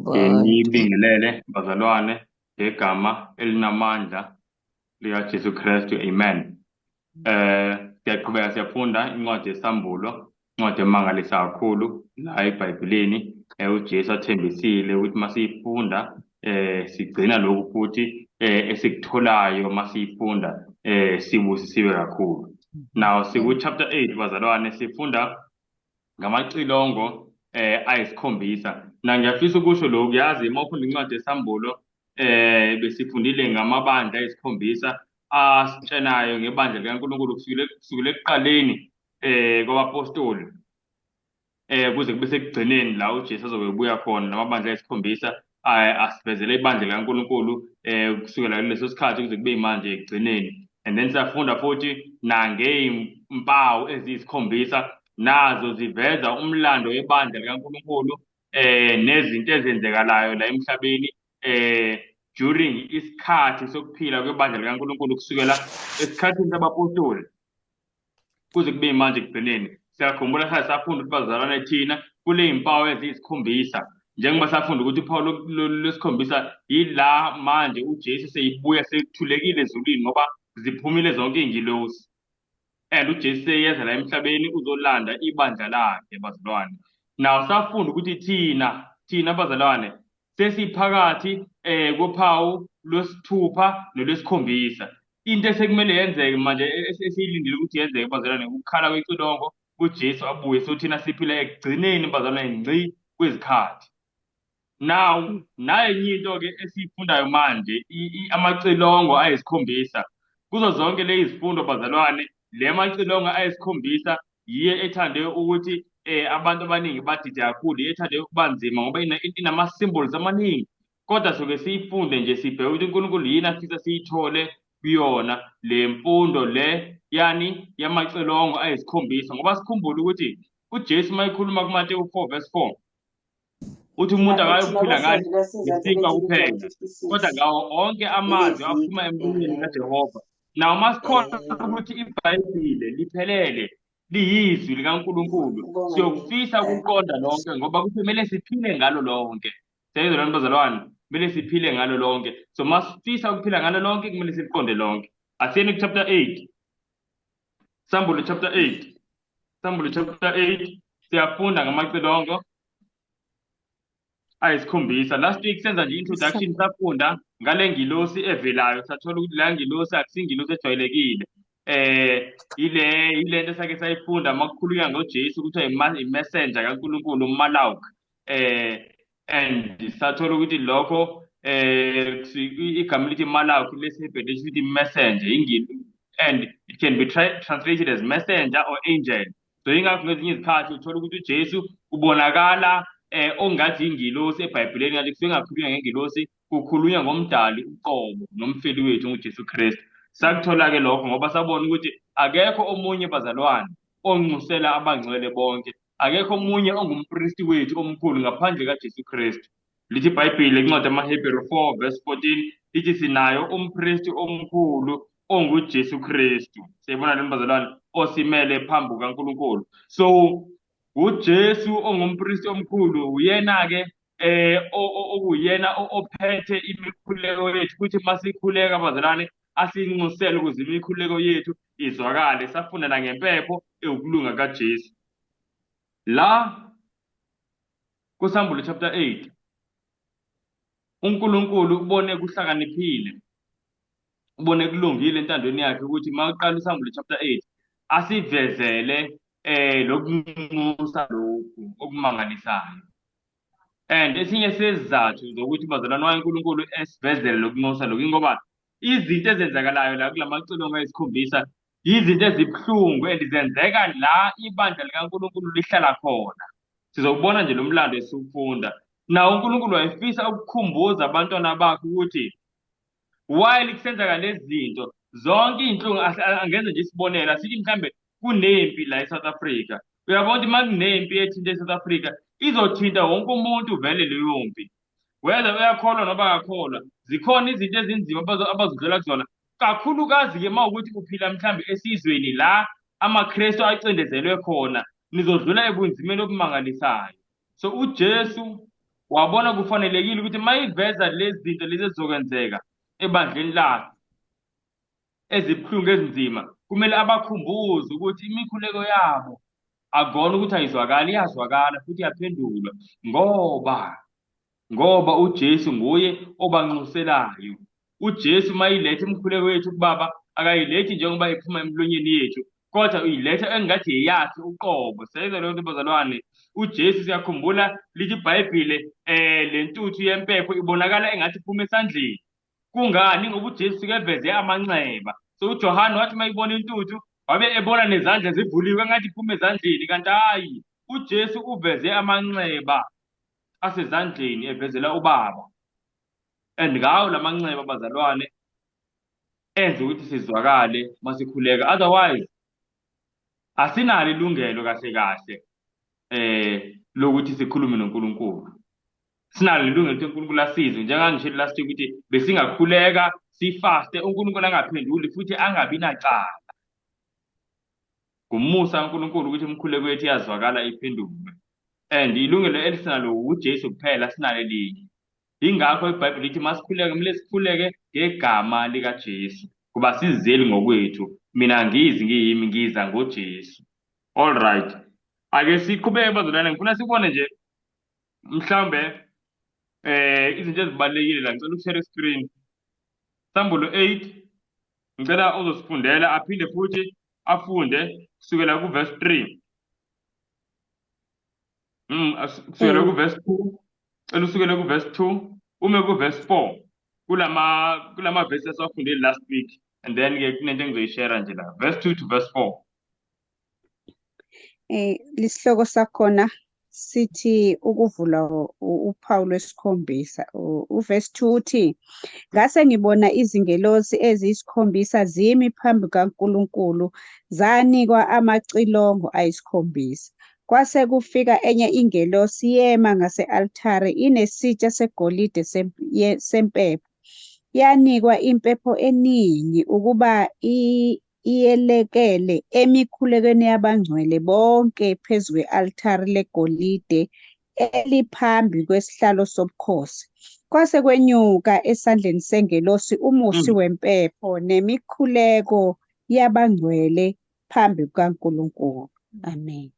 Bantu. Nginibingelele bazalwane ngegama elinamandla likaJesu Kristu, amen. Siyaqhubeka siyafunda incwadi yeSambulo, incwadi emangalisa kakhulu la eBhayibhelini. UJesu athembisile ukuthi masiyifunda sigcina lokhu futhi esikutholayo masiyifunda sibusisiwe kakhulu. Now siku chapter 8 bazalwane, sifunda ngamacilongo ayisikhombisa. Na ngiyafisa ukusho lokhu, yazi uma ufunda incwadi yeSambulo besifundile ngamabandla ayisikhombisa asitshenayo ngebandla likaNkulunkulu kusukela ekuqaleni kwabapostoli kuze kube sekugcineni la uJesu azobe ebuya khona. Namabandla ayisikhombisa asivezele ibandla likaNkulunkulu kusukela kuleso sikhathi kuze kube manje ekugcineni. And then siyafunda futhi nangeyimpawu eziyisikhombisa, nazo ziveza umlando webandla likaNkulunkulu nezinto ezenzekalayo la emhlabeni during isikhathi sokuphila kwebandla likaNkulunkulu kusukela esikhathini sabapostoli kuze kube manje ekugcineni. Siyakhumbula saye safunda ukuthi bazalwane thina kule yimpawu eziyisikhombisa, njengoba safunda ukuthi uphawu lwesikhombisa yila manje uJesu seyibuya sekuthulekile ezulwini ngoba ziphumile zonke iy'ngilosi and uJesu seyeza la emhlabeni uzolanda ibandla lakhe bazalwane. Now safunda ukuthi thina bazalwane sesiphakathi kophawu lwesithupha nolwesikhombisa. Into esekumele yenzeke manje esiyilindile ukuthi yenzeke bazalwane ukukhala kwecilongo kuJesu abuye. So thina siphila ekugcineni bazalwane ngci kwezikhathi. Now nayo enye into-ke esiyifundayo manje, amacilongo ayisikhombisa. Kuzo zonke lezi zifundo bazalwane, le macilongo ayisikhombisa yiyo ethande ukuthi abantu abaningi badide kakhulu, yiyo ethande ukuba nzima ngoba inama-symbols amaningi. Kodwa soke siyifunde nje sibheke ukuthi uNkulunkulu yini afisa siyithole kuyona le mfundo le yani yamacilongo ayisikhombisa, ngoba sikhumbule ukuthi uJesu uma ekhuluma kuMateyu 4 verse 4 uthi umuntu akayokuphila ngani ngesinkwa kuphela, kodwa ngawo onke amazwi aphuma emlonyeni kaJehova. Now masikhona ukuthi iBhayibhile liphelele liyizwi likaNkulunkulu, siyokufisa ukuqonda lonke ngoba kumele siphile ngalo lonke. Siyayizwa lento bazalwane, kumele siphile ngalo lonke. So masifisa ukuphila ngalo lonke kumele siliqonde lonke. Asiyeni ku chapter 8. Sambulo chapter 8. Sambulo chapter 8 siyafunda ngamacilongo ayisikhombisa. Last week senza nje introduction, safunda ngale ngilosi evelayo, sathola ukuthi la ngilosi akusingilosi ejwayelekile. Ile nto esake sayifunda makukhulunywa ngoJesu kuthiwa i-messenger kaNkulunkulu uMalak. And sathola ukuthi lokho igama lithi Malak lesiHebheru lisho ukuthi messenger, and it can be translated as messenger or angel. So ingakho ngezinye izikhathi uthola ukuthi uJesu ubonakala ongathi ingilosi eBhayibhelini, kanti kusuke kungakhulunywa ngengilosi, kukhulunywa ngomdali uqobo nomfeli wethu nguJesu Kristu. Sakuthola-ke lokho ngoba sabona ukuthi akekho omunye bazalwane onxusela abangcwele bonke, akekho omunye ongumpristi wethu omkhulu ngaphandle kaJesu Kristu. Lithi iBhayibheli incwadi yamaHebheru 4 verse 14 lithi sinayo umpristi omkhulu onguJesu Kristu. Siyibona le bazalwane, osimele phambi kukaNkulunkulu. So uJesu ongumpristi omkhulu uyena-ke okuyena ophethe imikhuleko yethu, kuthi masikhuleka bazalwane asinxusele ukuze imikhuleko yethu izwakale. Safunda nangempepho ewukulunga kaJesu. La kuSambulo chapter 8 uNkulunkulu ubone kuhlakaniphile, ubone kulungile entandweni yakhe ukuthi mawuqala uSambulo chapter 8 asivezele lokunxusa lokhu okumangalisayo. And esinye sezizathu zokuthi bazalwane waNkulunkulu esivezele lokunxusa lokhu ingoba izinto ezenzakalayo la kulamacilongo ayisikhombisa izinto ezibuhlungu and zenzeka la ibandla likaNkulunkulu lihlala khona. Sizokubona nje lo mlando esiwufunda. Nawo uNkulunkulu wayefisa ukukhumbuza abantwana bakhe ukuthi while kusenzeka lezi zinto zonke iy'nhlungu, angenza nje isibonelo, asithi mhlambe kunempi la eSouth Africa. Uyabona ukuthi uma kunempi ethinta eSouth Africa izothinta wonke umuntu vele leyo mpi, whether uyakholwa noma akakholwa. Zikhona izinto ezinzima abazodlula kuzona, kakhulukazi-ke uma ukuthi uphila mhlambe esizweni la amaKristu acindezelwe khona, nizodlula ebunzimeni obumangalisayo. So uJesu Wabona kufanelekile ukuthi mayiveza lezi zinto lezi ezizokwenzeka ebandleni lakhe ezibuhlungu ezinzima, kumele abakhumbuze ukuthi imikhuleko yabo akukona ukuthi ayizwakali, iyazwakala futhi iyaphendulwa ngoba uJesu nguye obanxuselayo. UJesu mayiletha imikhuleko yethu kubaba akayilethi njengoba iphuma emlonyeni yethu, kodwa uyiletha engathi yeyakhe uqobo. Siyayizwa leyo nto bazalwane. UJesu siyakhumbula lithi iBhayibhile le ntuthu yempepho ibonakala engathi iphuma esandleni. Kungani? Ngoba uJesu suke eveze amanxeba. So uJohane wathi uma ibona intuthu wabe ebona nezandla zivuliwe engathi iphuma ezandleni, kanti hhayi, uJesu uveze amanxeba asezandleni evezela ubaba. And ngawo lamanxeba bazalwane enza ukuthi sizwakale masikhuleka, otherwise asinalo ilungelo kahle kahle lokuthi sikhulume noNkulunkulu. Sinalo ilungelo ukuthi uNkulunkulu asizwe, njengangishilo last week ukuthi besingakhuleka sifaste uNkulunkulu angaphenduli futhi angabi nacala. Ngumusa kaNkulunkulu ukuthi imikhuleko yethu iyazwakala iphendulwe, and ilungelo elisinalo uJesu kuphela, sinalo elinye. Yingakho iBhayibheli lithi masikhuleke kumele sikhuleke ngegama likaJesu, kuba sizeli ngokwethu. Mina angizi ngiyimi, ngiza ngoJesu. All right, ake siqhubeke bazalwane, ngifuna sibone nje mhlawumbe izinto ezibalulekile la. Ngicela ukushare screen. Sambulo 8, ngicela uzosifundela aphinde futhi afunde kusukela ku-verse 3. Kusukela ku-verse 2. Cela usukele ku-verse 2 ume ku-verse 4 kulama verse esiwafunde last week, and then ke kunento engizoyishare nje la, verse 2 to verse 4. Lisihloko sakhona sithi ukuvula uphawu lwesikhombisa. Uverse 2 uthi, ngase ngibona izingelosi eziyisikhombisa zimi phambi kaNkulunkulu, zanikwa amacilongo ayisikhombisa. Kwase kufika enye ingelosi yema ngase-altare inesitsha segolide sempepho. Yanikwa impepho eningi ukuba iyelekele emikhulekweni yabangcwele bonke phezu kwe-altare legolide eliphambi kwesihlalo sobukhosi. Kwase kwenyuka esandleni sengelosi umusi wempepho nemikhuleko yabangcwele phambi kukaNkulunkulu. Amen.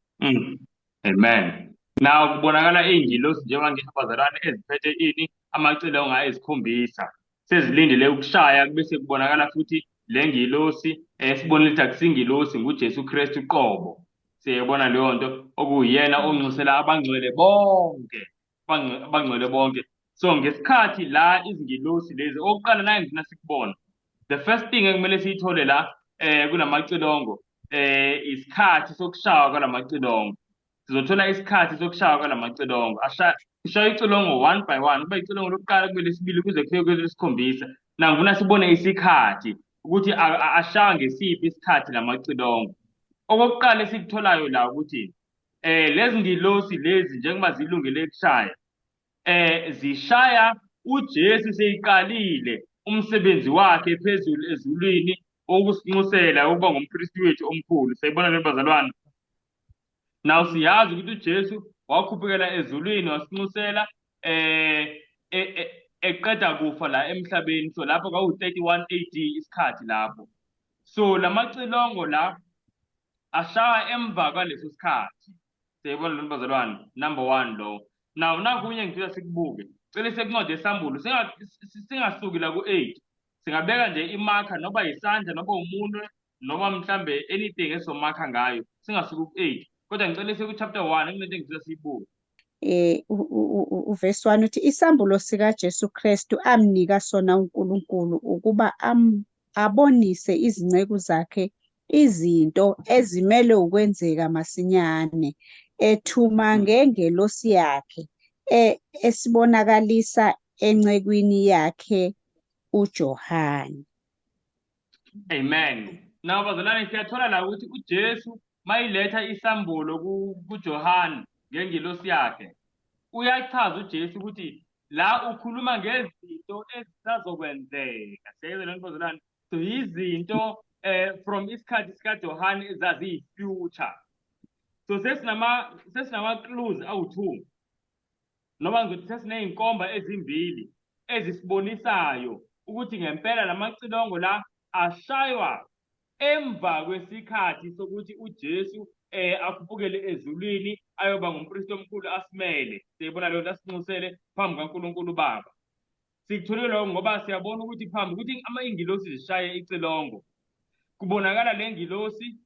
Amen. Now kubonakala iy'ngilosi njengoba ngisho bazalwane eziphethe ini amacilongo ayisikhombisa sezilindele ukushaya, bese kubonakala futhi le ngilosi esibonile ukuthi akusingilosi, nguJesu Kristu uqobo. Siyayibona leyo nto, okuyena onxusela abangcwele bonke, abangcwele bonke. So ngesikhathi la izingilosi lezi, okokuqala la engifuna sikubona, the first thing ekumele siyithole la kulamacilongo, isikhathi sokushawa kwalamacilongo. Sizothola isikhathi sokushawa kwalamacilongo. Kushaya icilongo one by one, kuba icilongo lokuqala, kube lesibili, kuze kufike kwelesikhombisa. Na ngifuna sibone isikhathi ukuthi ashaya ngesiphi isikhathi lamacilongo. Okokuqala esikutholayo la ukuthi lezi ngilosi lezi njengoba zilungele ukushaya, zishaya uJesu seyiqalile umsebenzi wakhe phezulu ezulwini wokusinxusela ukuba ngumpristi wethu omkhulu. Siyayibona le bazalwane. Now siyazi ukuthi uJesu wakhuphukela ezulwini wasinxusela eqeda kufa la emhlabeni. So lapho kwaku 31 AD isikhathi lapho. So lamacilongo la ashaya emva kwaleso sikhathi. Siyayibona le bazalwane, number 1 lo. Now nakunye ngifisa sikubuke. Cela sekuncwadi yesambulo singasuki la ku8. Singabeka nje imarker noba isandla noba umunwe noma mhlambe anything esomakha ngayo, singasuki ku8. Kodwa ngicela siye ku chapter 1 kunento engifisa siyibuke. Uverse 1 uthi isambulo sika Jesu Kristu amnika sona uNkulunkulu ukuba abonise izinceku zakhe izinto ezimele ukwenzeka masinyane, ethuma ngengelosi yakhe esibonakalisa encekwini yakhe uJohane. Amen. Now bazalwane siyathola la ukuthi uJesu mayiletha isambulo kuJohane ngengelosi yakhe, uyachaza uJesu ukuthi la ukhuluma ngezinto ezisazokwenzeka. Siyayizwa le nto bazalwane? So izinto from isikhathi sikaJohane ezaziyi-future. So sesinama clues awu-2. Noma ngizothi sesiney'nkomba ezimbili ezisibonisayo ukuthi ngempela lamacilongo la ashaywa emva kwesikhathi sokuthi uJesu akhuphukele ezulwini ayoba ngumpristi omkhulu asimele. Siyibona leyo nto, asinxusele phambi kaNkulunkulu uBaba. Sikuthole lokho ngoba siyabona ukuthi phambi ukuthi ingilosi zishaye icilongo, kubonakala le ngilosi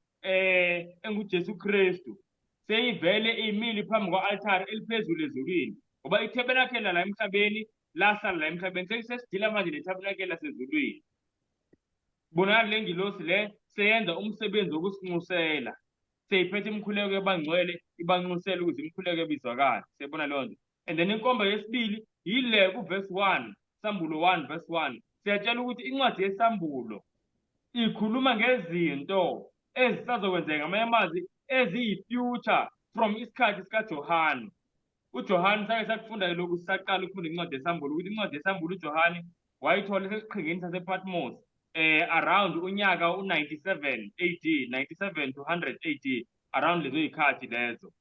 enguJesu Kristu seyivele imile phambi kwa-altare eliphezulu ezulwini, ngoba itabernakela la emhlabeni lahlala la emhlabeni, sesidila manje netabernakela lasezulwini. Kubonakala le ngilosi le seyenza umsebenzi wokusinxusela, seyiphethe imikhuleko yabangcwele, ibanxusela ukuze imikhuleko ebizwakale. Siyabona leyo nto. And then inkomba yesibili yile kuverse 1, Sambulo 1 verse 1. Siyatshela ukuthi incwadi yeSambulo ikhuluma ngezinto ezisazokwenzeka, ngamanye amazwi eziyi-future from isikhathi sikaJohane. UJohane sake sakufunda-ke lokhu sisaqala ukufunda incwadi yeSambulo, ukuthi incwadi yeSambulo uJohane wayithola esesiqhingini sasePatmos around unyaka u-97 AD, 97 to 100 AD, around lezo yikhathi lezo.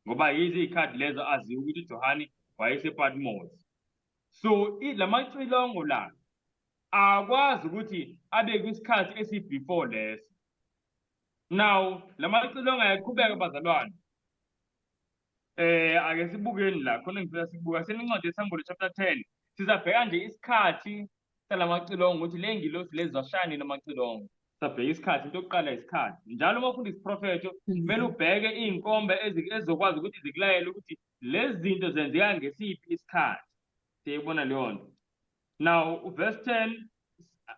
Ngoba yizi iy'khathi lezo aziwa ukuthi uJohane wayesePatmos. So lamacilongo la akwazi ukuthi abe kwisikhathi esi-before leso. Now lamacilongo ayaqhubeka bazalwane. Ake sibukeni la khona ngifisa sikubuka senencwadi yeSambulo chapter 10. Sizabheka nje isikhathi salamacilongo ukuthi le ngilosi lezi zashaya nini amacilongo. Sabheka isikhathi, into yokuqala isikhathi. Njalo uma ufunda isiprofetho kumele ubheke iy'nkomba ezizokwazi ukuthi zikulayele ukuthi lezi zinto zenzeka ngesiphi isikhathi. Siyayibona leyo nto. Now verse 10,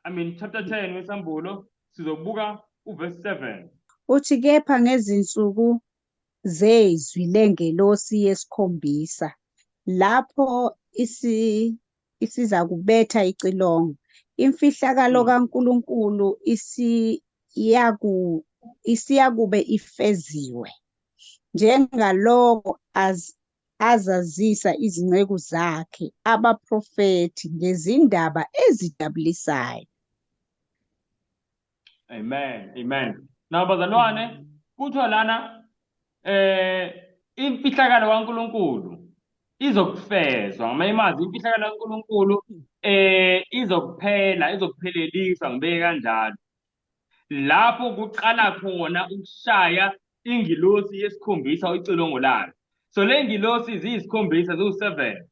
I mean chapter 10 weSambulo, sizobuka uverse 7. Uthi kepha ngezinsuku zezwi lengelosi yesikhombisa, lapho isizakubetha icilongo, imfihlakalo kaNkulunkulu isiyakube ifeziwe, njengaloko azazisa izinceku zakhe abaprofethi ngezindaba ezijabulisayo. Amen, amen. Now bazalwane, kuthiwa lana imfihlakalo kaNkulunkulu izokufezwa. Ngamanye amazwi imfihlakalo kaNkulunkulu izokuphela, izokupheleliswa, ngibeke kanjalo. Lapho kuqala khona ukushaya ingilosi yesikhombisa icilongo layo. So le ngilosi ziyisikhombisa, ziwu-7.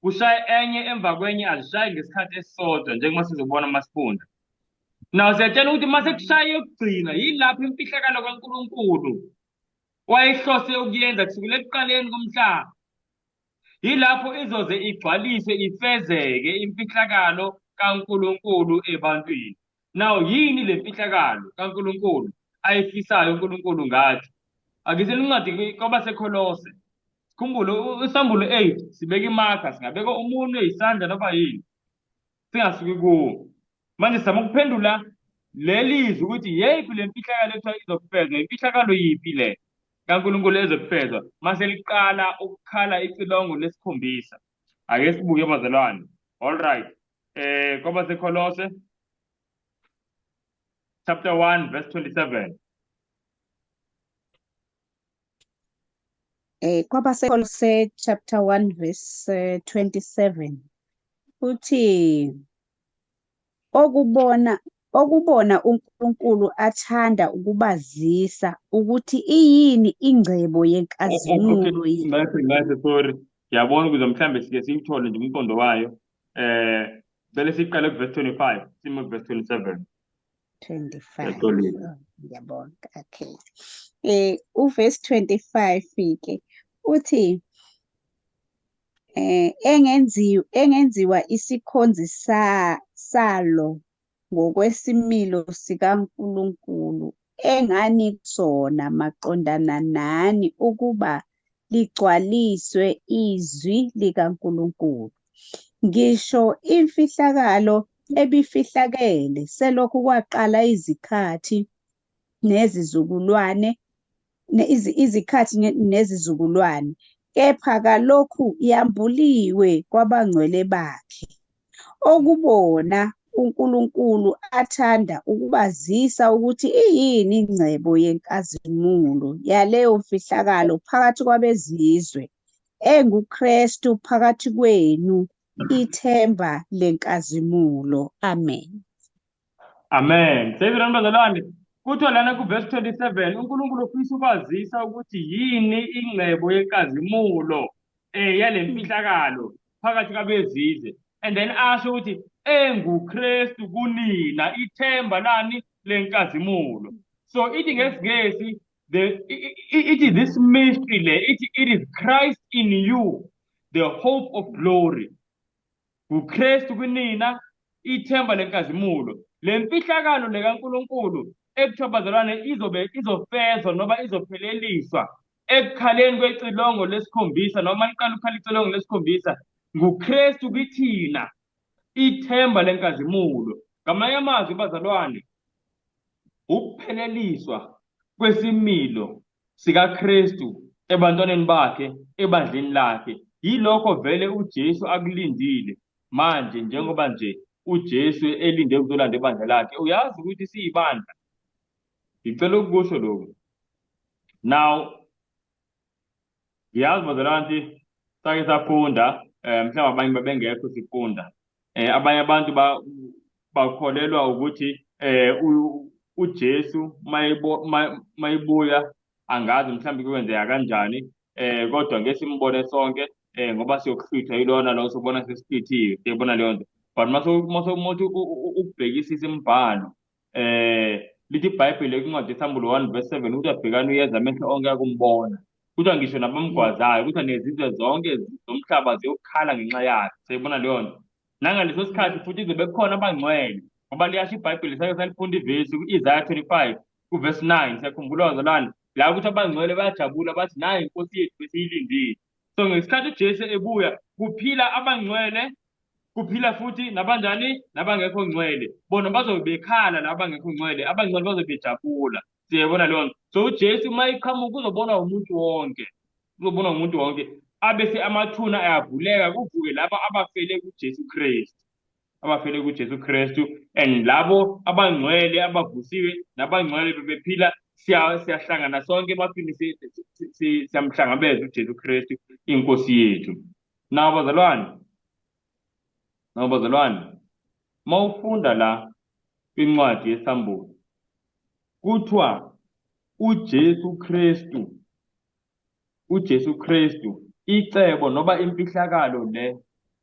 Kushaya enye emva kwenye, azishayi ngesikhathi esisodwa njengoba sizobona masifunda. Now siyatshela ukuthi mase kushaya yokugcina yilapho imfihlakalo kaNkulunkulu wayehlose ukuyenza kusukela ekuqaleni komhlaba. Yilapho izoze igcwaliswe ifezeke imfihlakalo kaNkulunkulu ebantwini. Now yini le mfihlakalo kaNkulunkulu ayifisayo uNkulunkulu ngathi? Akise incwadi kwabaseKolose. Sikhumbule uSambulo 8, sibeka imarker, singabeka umunwe, isandla noma yini. Singasuki kuwo. Manje sizama ukuphendula leli zwi ukuthi yeyiphi le mfihlakalo ekuthiwa izokufezwa, imfihlakalo yiphi le kaNkulunkulu ezokufezwa mase liqala ukukhala icilongo lesikhombisa. Ake sibuke bazalwane. All right. KwabaseKolose chapter 1 verse 27. KwabaseKolose chapter 1 verse 27 uthi okubona uNkulunkulu athanda ukubazisa ukuthi iyini ingcebo yenkazimulo. Ngathi sorry, ngiyabona ukuze mhlambe sike siyithole nje umqondo wayo. Vele siqale ku verse 25, sime ku verse 27. 25. Ngiyabonga. Okay. Uverse 25 ke uthi engenziwa isikhonzi salo ngokwesimilo sikaNkulunkulu engani sona maqondana nani ukuba ligcwaliswe izwi likaNkulunkulu. Ngisho imfihlakalo ebifihlakele selokhu kwaqala izikhathi nezizukulwane izikhathi nezizukulwane, kepha kalokhu yambuliwe kwabangcwele bakhe, okubona uNkulunkulu athanda ukubazisa ukuthi iyini ingcebo yenkazimulo yaleyo mfihlakalo phakathi kwabezizwe, enguKristu phakathi kwenu, ithemba lenkazimulo. Amen. Amen. Seyibona bazalwane, kuthiwa lana kuverse 27 uNkulunkulu ufisa ukwazisa ukuthi yini ingcebo yenkazimulo yale mfihlakalo phakathi kwabezizwe, and then asho ukuthi enguKristu kunina, ithemba lani lenkazimulo. So ithi ngesiNgesi it is this mystery le, it is Christ in you, the hope of glory. UKristu kunina, ithemba lenkazimulo. Le mfihlakalo lekaNkulunkulu ekuthiwa bazalwane izobe izofezwa noma izopheleliswa ekukhaleni kwecilongo lesikhombisa, noma liqala ukukhala icilongo lesikhombisa, nguKristu kithina, ithemba lenkazimulo. Ngamanye amazwi bazalwane, ukupheleliswa kwesimilo sikaKristu ebantwaneni bakhe, ebandleni lakhe, yilokho vele uJesu akulindile manje. Njengoba nje uJesu elinde ukuzolanda ibandla lakhe, uyazi ukuthi siyibandla. Ngicela ukukusho lokhu now. Ngiyazi bazalwane sake safunda, mhlawumbe abanye babengekho sifunda, abanye abantu bakholelwa ukuthi uJesu mayibuya, angazi mhlawumbe kuyenzeka kanjani, kodwa ngeke simbone sonke, ngoba siyokuhlwithwa yilona lo sobona sesihlwithiwe, siyibona leyo nto. But mase ukubhekisisa imibhalo, lithi iBhayibheli kwincwadi yeSambulo 1 verse 7 ukuthi abhekane uyeza, amehlo onke akumbona, kuthiwa ngisho nabamgwazayo, kuthiwa nezizwe zonke zomhlaba ziyokhala ngenxa yakhe. Siyibona leyo nto. Nangaleso sikhathi futhi kuzobe kukhona abangcwele, ngoba liyasho iBhayibheli, sake salifunda ivesi ku-Isaya 25 kuvesi 9, siyakhumbula bazalwane, la ukuthi abangcwele bayajabula bathi nayi inkosi yethu besiyilindile. So ngesikhathi uJesu ebuya kuphila abangcwele, kuphila futhi nabanjani, nabangekho ngcwele. Bona bazobe bekhala laba abangekho ngcwele, abangcwele bazobe bejabula. Siyayibona leyo nto. So uJesu uma eqhamuka uzobonwa umuntu wonke, uzobonwa umuntu wonke, abese amathuna ayavuleka, kuvuke laba abafele kuJesu Kristu, abafele kuJesu Kristu. And labo abangcwele abavusiwe nabangcwele bebephila, siyahlangana sonke emafini, siyamhlangabeza uJesu Kristu inkosi yethu. Now bazalwane, now bazalwane, mawufunda la kwincwadi yeSambulo kuthiwa uJesu Kristu, uJesu Kristu icebo noma imfihlakalo le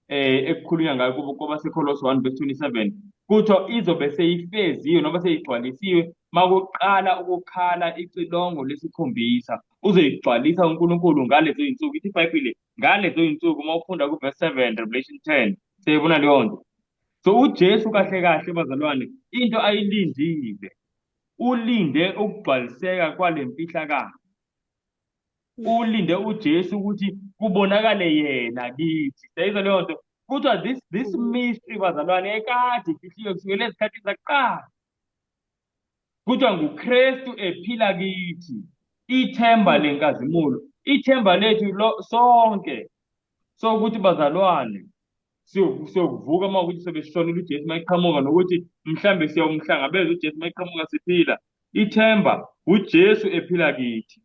ekukhulunywa ngayo kwabaseKolose 1 verse 27, kuthiwa izobe seyifeziwe noma seyigcwalisiwe makuqala ukukhala icilongo lesikhombisa. Uzoyigcwalisa uNkulunkulu ngalezo zinsuku. Ithi iBhayibheli ngalezo zinsuku, uma ufunda kuverse 7 Revelation 10, siyayibona leyo nto. So uJesu kahle kahle bazalwane, into ayilindile, ulinde ukugcwaliseka kwale mfihlakalo. Ulinde uJesu ukuthi kubonakale yena kithi. Siyayizwa leyo nto. Kuthiwa this mystery bazalwane ekade ifihliwe kusukela ezikhathini zakuqala, kuthiwa nguKristu ephila kithi, ithemba lenkazimulo, ithemba lethu sonke. So ukuthi bazalwane siyokuvuka uma ukuthi sebesishonile uJesu mayeqhamuka, nokuthi mhlambe siyomhlangabeza uJesu mayeqhamuka siphila. Ithemba uJesu ephila kithi,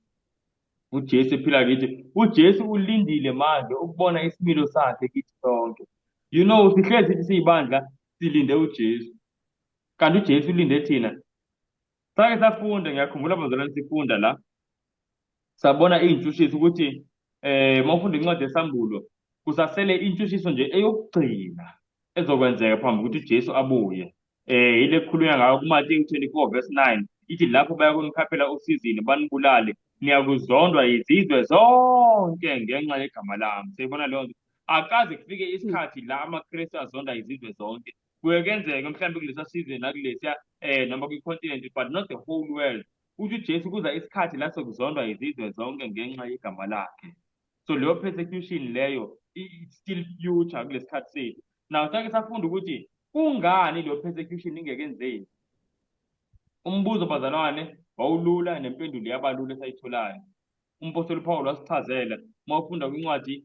uJesu ephila kithi. uJesu ulindile manje ukubona isimilo sakhe kithi sonke. You know, sihlezi sithi siyibandla silinde uJesu, kanti uJesu ulinde thina. Sake safunda, ngiyakhumbula bazalwane sifunda la, sabona iy'ntshushiso ukuthi uma ufunda incwadi yeSambulo kusasele intshushiso nje eyokugcina ezokwenzeka phambi kokuthi uJesu abuye. Ile kukhulunywa ngayo kuMateyu 24 verse 9, ithi lapho bayakunikhaphela usizini banibulale, niyakuzondwa yizizwe zonke ngenxa yegama lami. Siyibona leyo nto. Akaze kufike isikhathi la amaKristu azonda izizwe zonke. Kuye kenzeke mhlawumbe kulesa sizwe nakulesiya noma kwi-continent, but not the whole world. Uthi uJesu kuza isikhathi la sokuzondwa izizwe zonke ngenxa yegama lakhe. So leyo persecution leyo it's still future kulesikhathi sethu. Now sake safunda ukuthi kungani leyo persecution ingekenzeki. Umbuzo bazalwane wawulula nempendulo yabalula esayitholayo. Umpostoli Paul wasichazela, uma ufunda kwincwadi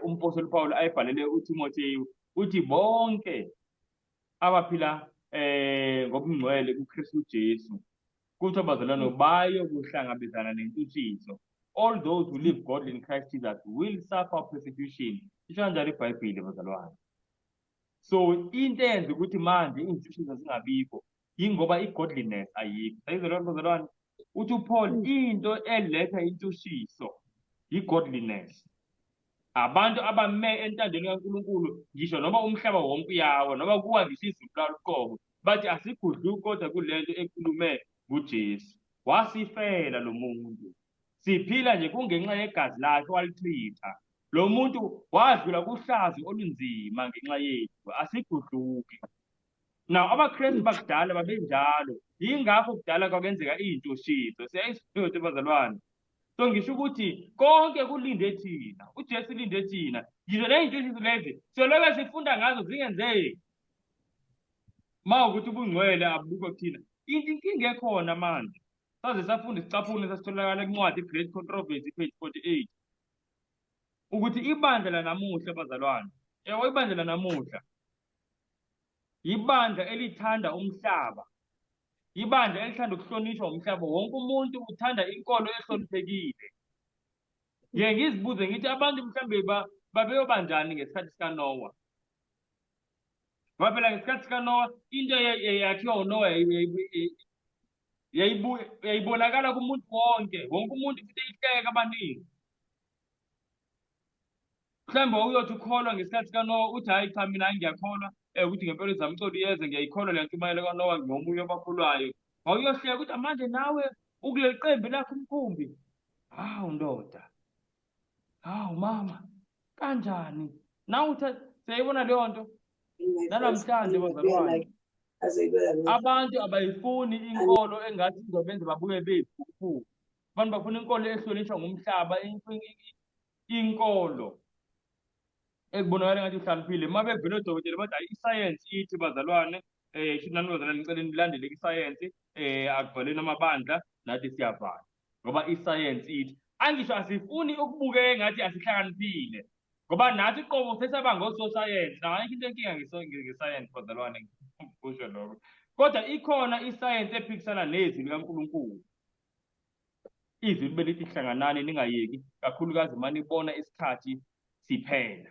umpostoli Paul ayibhalele uTimotheyu, uthi bonke abaphila ngobungcwele kuKristu Jesu, kuthiwa bazalwane bayokuhlangabezana nentshutshiso. All those who live godly in Christ Jesus will suffer persecution. Isho kanjalo iBhayibheli bazalwane. So into eyenza ukuthi manje iy'nshushiso zingabikho yingoba i-godliness ayikho. Sayizwa leyo nto bazalwane? Uthi uPaul into eletha inshushiso i-godliness. Abantu abame entandweni kaNkulunkulu ngisho noma umhlaba wonke uyawa noma kuwa ngisho izulu laluqobo bathi asigudluki kodwa kulento ekhulume nguJesu. Wasifela lo muntu. Siphila nje kungenxa yegazi lakhe walichitha. Lo muntu wadlula kuhlazo olunzima ngenxa yethu, asigudluki. Now abaKristu bakudala babenjalo. Yingakho kudala kwakenzeka iy'ntoshiso. Siyayisiphiwe bazalwane. So ngisho ukuthi konke kulinde thina. uJesu ulinde thina. Ngisho ley'ntoshiso lezi siyolobe sifunda ngazo zingenzeki. Ma ukuthi ubungcwele abukho kuthina. Into inkinga ekhona manje. Saze safunda isicaphuno esasitholakala kuncwadi Great Controversy page 48. Ukuthi ibandla lanamuhla bazalwane, yebo ibandla lanamuhla ibandla elithanda umhlaba, ibandla elithanda ukuhlonishwa umhlaba, wonke umuntu uthanda inkolo ehloniphekile. Ngiye ngizibuze ngithi abantu mhlambe babeyoba njani ngesikhathi sikaNowa? Ngoba phela ngesikhathi sikaNowa into eyakhiwa uNowa yayibonakala kumuntu wonke, wonke umuntu futhi eyihleka abaningi. Mhlawumbe wawuyothi ukholwa ngesikhathi sikaNowa uthi hhayi cha mina ngiyakholwa ukuthi ngempela uzamcolo uyeza ngiyayikholwa le ntshumayelo kaNowa ngingomunye wabakholwayo. Wawuyohleka ukuthi manje nawe ukuleli qembu lakho umkhumbi. Hawu ndoda. Hawu mama. Kanjani? Nawe uthi siyayibona leyo nto. Nanamhlanje bazalwane. Abantu abayifuni inkolo engathi izobenza babuye beyiphuphu. Abantu bafuna inkolo ehlonishwa ngumhlaba, inkolo ekubonakala ngathi uhlaliphile. Uma bevela odokotela bathi hayi isayensi ithi bazalwane, shuthi nani bazalwane ngicela nilandele isayensi, akuvaleni amabandla nathi siyavala. Ngoba isayensi ithi angisho asifuni ukubukeka engathi asihlakaniphile. Ngoba nathi qobo sesaba ngososayensi. Nayo ayikho into enkinga ngesayensi bazalwane kusho lokho. Kodwa ikhona isayensi ephikisana nezwi likaNkulunkulu. Izwi libe lithi hlanganani ningayeki kakhulukazi uma nibona isikhathi siphela.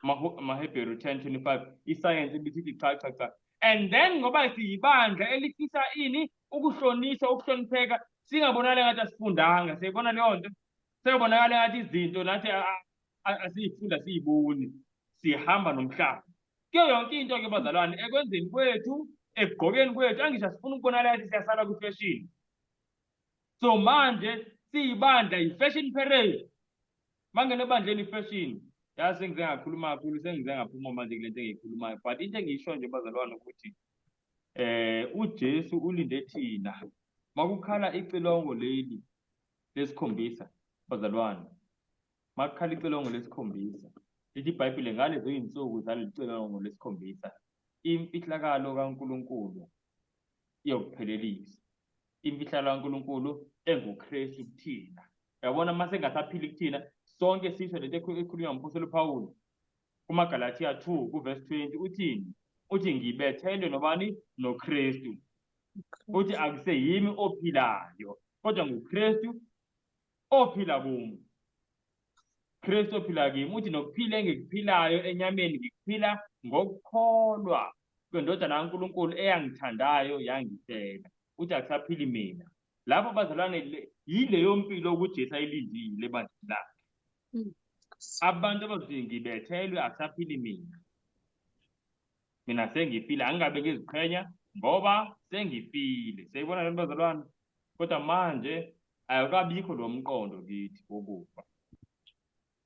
AmaHebheru 10:25 isayensi ibithi cha cha cha. And then ngoba siyibandla elifisa ini ukuhlonishwa ukuhlonipheka singabonakala ngathi asifundanga siyibona leyo nto sekubonakala ngathi izinto nathi asiyifunda siyiboni sihamba nomhlaba kuyo yonke into ke bazalwane ekwenzeni kwethu ekugqokeni kwethu angisho asifuna ukubonakala ngathi siyasala kwifashion. So manje siyibandla i-fashion parade. Mangena ebandleni i-fashion. Yazi sengize ngakhuluma kakhulu sengize ngaphuma manje kule nto engiyikhulumayo but into engiyisho nje bazalwane ukuthi uJesu ulinde thina. Makukhala icilongo leli lesikhombisa bazalwane. Makukhala icilongo lesikhombisa. Lithi iBhayibheli ngalezo iy'nsuku zaleli cilongo lesikhombisa imfihlakalo kaNkulunkulu iyokuphelelisa. Imfihlakalo kaNkulunkulu enguKristu kuthina. Uyabona uma sengasaphili kuthina sonke sisho lento ekhulunywa ngumphostoli uPawulu kumaGalathiya 2 kuverse 20 uthini? Uthi ngibethelwe nobani? NoKristu. Uthi akuseyimi ophilayo kodwa nguKristu ophila kimi. Kristu ophila kimi. Uthi nokuphila engikuphilayo enyameni ngikuphila ngokukholwa kwendodana kaNkulunkulu eyangithandayo yangifela. Uthi akusaphili mina. Lapho bazalwane yileyo mpilo ukuJesu ayilindile ebandleni lakhe. Abantu abazothi ngibethelwe akusaphili mina. Mina sengifile angingabe ngiziqhenya ngoba sengifile. Siyayibona lento bazalwane? Kodwa manje ayikabikho lo mqondo kithi wokufa.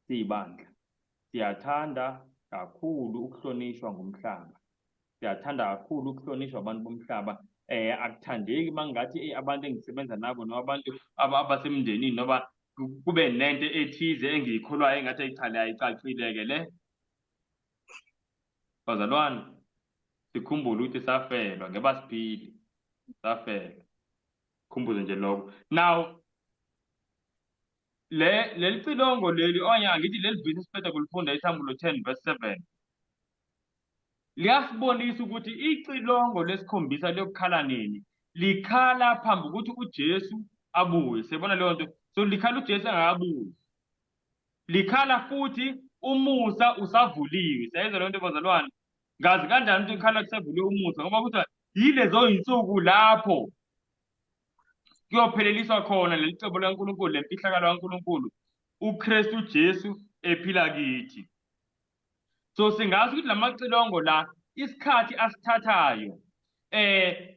Siyibandla. Siyathanda kakhulu ukuhlonishwa ngumhlaba. Siyathanda kakhulu ukuhlonishwa abantu bomhlaba. Akuthandeki mangathi abantu engisebenza nabo noma abantu abasemndenini noma kube nento ethize engiyikholwayo engathi ayichale ayicacile-ke le. Bazalwane, sikhumbule ukuthi safelwa ngeba siphile. Safelwa. Khumbuze nje lokho. Now leli cilongo leli okanye angithi leli vesi esiqeda kulifunda iSambulo 10 verse 7 liyasibonisa ukuthi icilongo lesikhombisa liyokukhala nini. Likhala phambi ukuthi uJesu abuye. Siyabona leyo nto. So likhala uJesu engakabuyi, likhala futhi umusa usavuliwe. Siyayizwa leyo nto bazalwane? Ngazi kanjani ukuthi ikhala kusavuliwe umusa? Ngoba kuthiwa yilezo yinsuku lapho kuyopheleliswa khona leli cebo likaNkulunkulu, lemfihlakalo kaNkulunkulu, uKristu Jesu ephila kithi. So singasho ukuthi lamacilongo la isikhathi asithathayo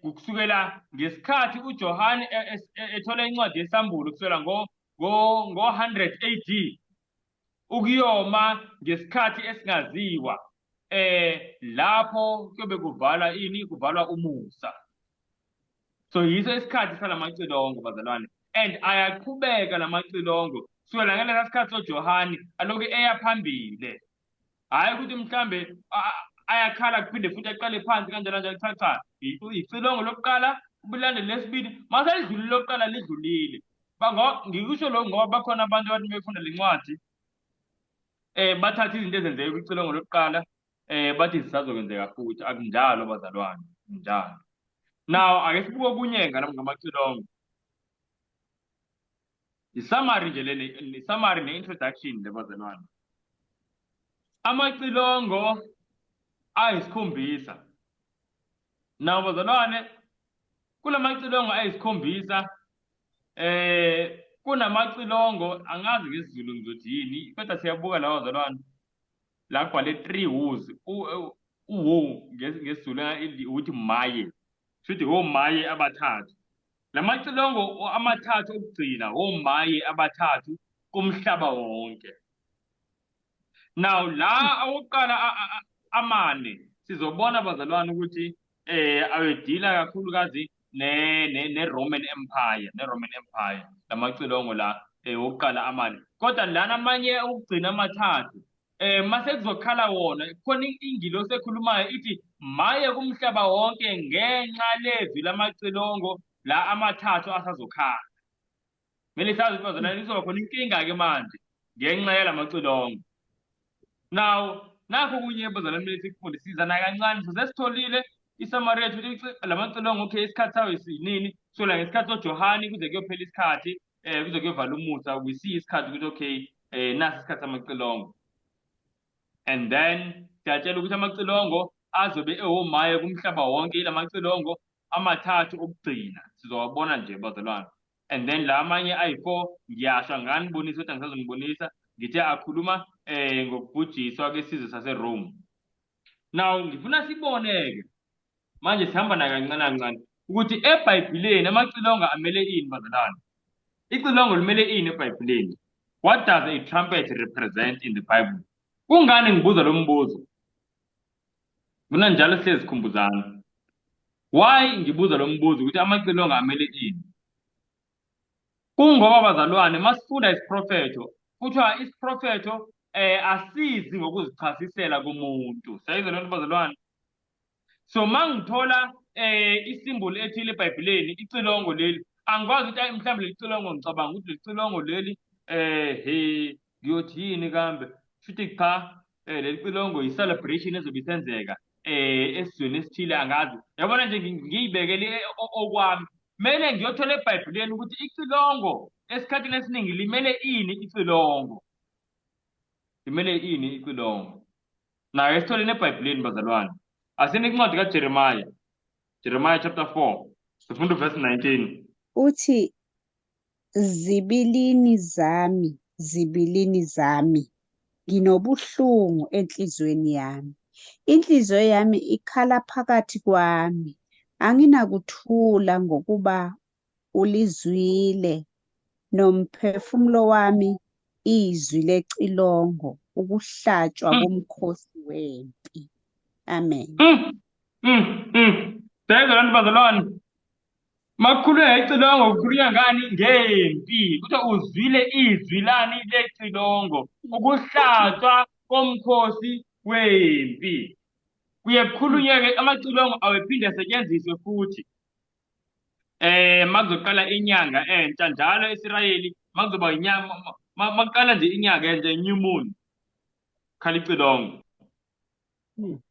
kusukela ngesikhathi uJohane ethola incwadi yesambulo kusukela ngo 100 AD ukuyoma ngesikhathi esingaziwa lapho kuyobe kuvalwa ini, kuvalwa umusa. So yiso isikhathi salamacilongo bazalwane, and ayaqhubeka lamacilongo kusukela ngalesa sikhathi soJohane aloku eya phambili. Hhayi ukuthi mhlambe ayakhala kuphinde futhi aqale phansi kanjalo kanjalo. Cha cha, icilongo lokuqala ubulandele lesibili, mase lidlulile lokuqala lidlulile. Ngikusho lokhu ngoba bakhona abantu abathi befunda le ncwadi bathatha izinto ezenzeke kwicilongo lokuqala bathi zisazokwenzeka futhi. Akunjalo bazalwane, akunjalo. Now ake sibuke okunye ngamacilongo. I-summary nje lena, i-summary ne-introduction le bazalwane. Amacilongo ayisikhombisa. Now bazalwane, kulamacilongo ayisikhombisa kunamacilongo angazi ngesiZulu ngizothi yini, kodwa siyabuka la bazalwane. La kubhale 3 woes, uwo ngesiZulu ukuthi maye. Shuthi omaye abathathu. Lamacilongo amathathu okugcina omaye abathathu kumhlaba wonke. Now la awokuqala amane sizobona bazalwane ukuthi ayodila kakhulukazi ne-Roman Empire, ne-Roman Empire lamacilongo la wokuqala amane. Kodwa lana amanye okugcina amathathu mase kuzokhala wona, khona ingilosi ekhulumayo ithi maye kumhlaba wonke ngenxa lezwi lamacilongo la amathathu asazokhala. Kumele sazi ukuthi bazalwane izoba khona inkinga-ke manje ngenxa yalamacilongo. Now nakho kunye bazalwane kumele sikufunde, sizana kancane. So sesitholile i-summary yethu ukuthi lamacilongo okay isikhathi sawo sinini, so la ngesikhathi soJohane kuze kuyophela isikhathi kuze kuyovala umusa, we see isikhathi ukuthi okay nasi isikhathi samacilongo. And then siyatshela ukuthi amacilongo azobe ewomaye kumhlaba wonke, ilamacilongo amathathu okugcina sizowabona nje bazalwane. And then la amanye ayi-4 ngiyasho anganibonisa ukuthi angisazonibonisa, ngithe akhuluma ngokubhujiswa kwesizwe saseRome. Now ngifuna sibone-ke manje sihamba na kancane kancane ukuthi eBhayibhileni amacilongo amele ini bazalwane. Icilongo limele ini eBhayibhileni? What does a trumpet represent in the Bible? Kungani ngibuza lo mbuzo? Mina njalo sihlezi sikhumbuzana. Why ngibuza lo mbuzo ukuthi amacilongo amele ini? Kungoba bazalwane masifunda isiprofetho, kuthiwa isiprofetho asizi ngokuzichasisela kumuntu. Siyayizwa lento bazalwane? So mangithola isimboli ethile eBhayibhelini, icilongo leli, angikwazi ukuthi mhlawumbe leli cilongo ngicabanga ukuthi leli cilongo leli he ngiyothi yini kambe, futhi cha leli cilongo yi-celebration ezobe isenzeka esizweni esithile, angazi. Yabona nje ngiyibekele okwami. Kumele ngiyothola eBhayibhelini ukuthi icilongo esikhathini esiningi limele ini icilongo. Limele ini icilongo. Nayo esitholeni eBhayibhelini bazalwane. Asini incwadi kaJeremiah. Jeremiah chapter 4. Sifunda verse 19. Uthi zibilini zami, zibilini zami, nginobuhlungu enhliziyweni yami. Inhliziyo yami ikhala phakathi kwami. Anginakuthula ngokuba ulizwile nomphefumulo wami izwi lecilongo, ukuhlatshwa komkhosi wempi. Amen. Siyayizwa lento bazalwane. Makukhulunywa ngecilongo kukhulunywa ngani? Ngempi. Kuthiwa uzwile izwi lani lecilongo, ukuhlatshwa komkhosi wempi. Kuye kukhulunywe-ke amacilongo awephinde asetshenziswe futhi makuzoqala inyanga entsha njalo eIsrayeli, makuzoba inyanga, makuqala nje inyanga entsha, new moon, khala icilongo.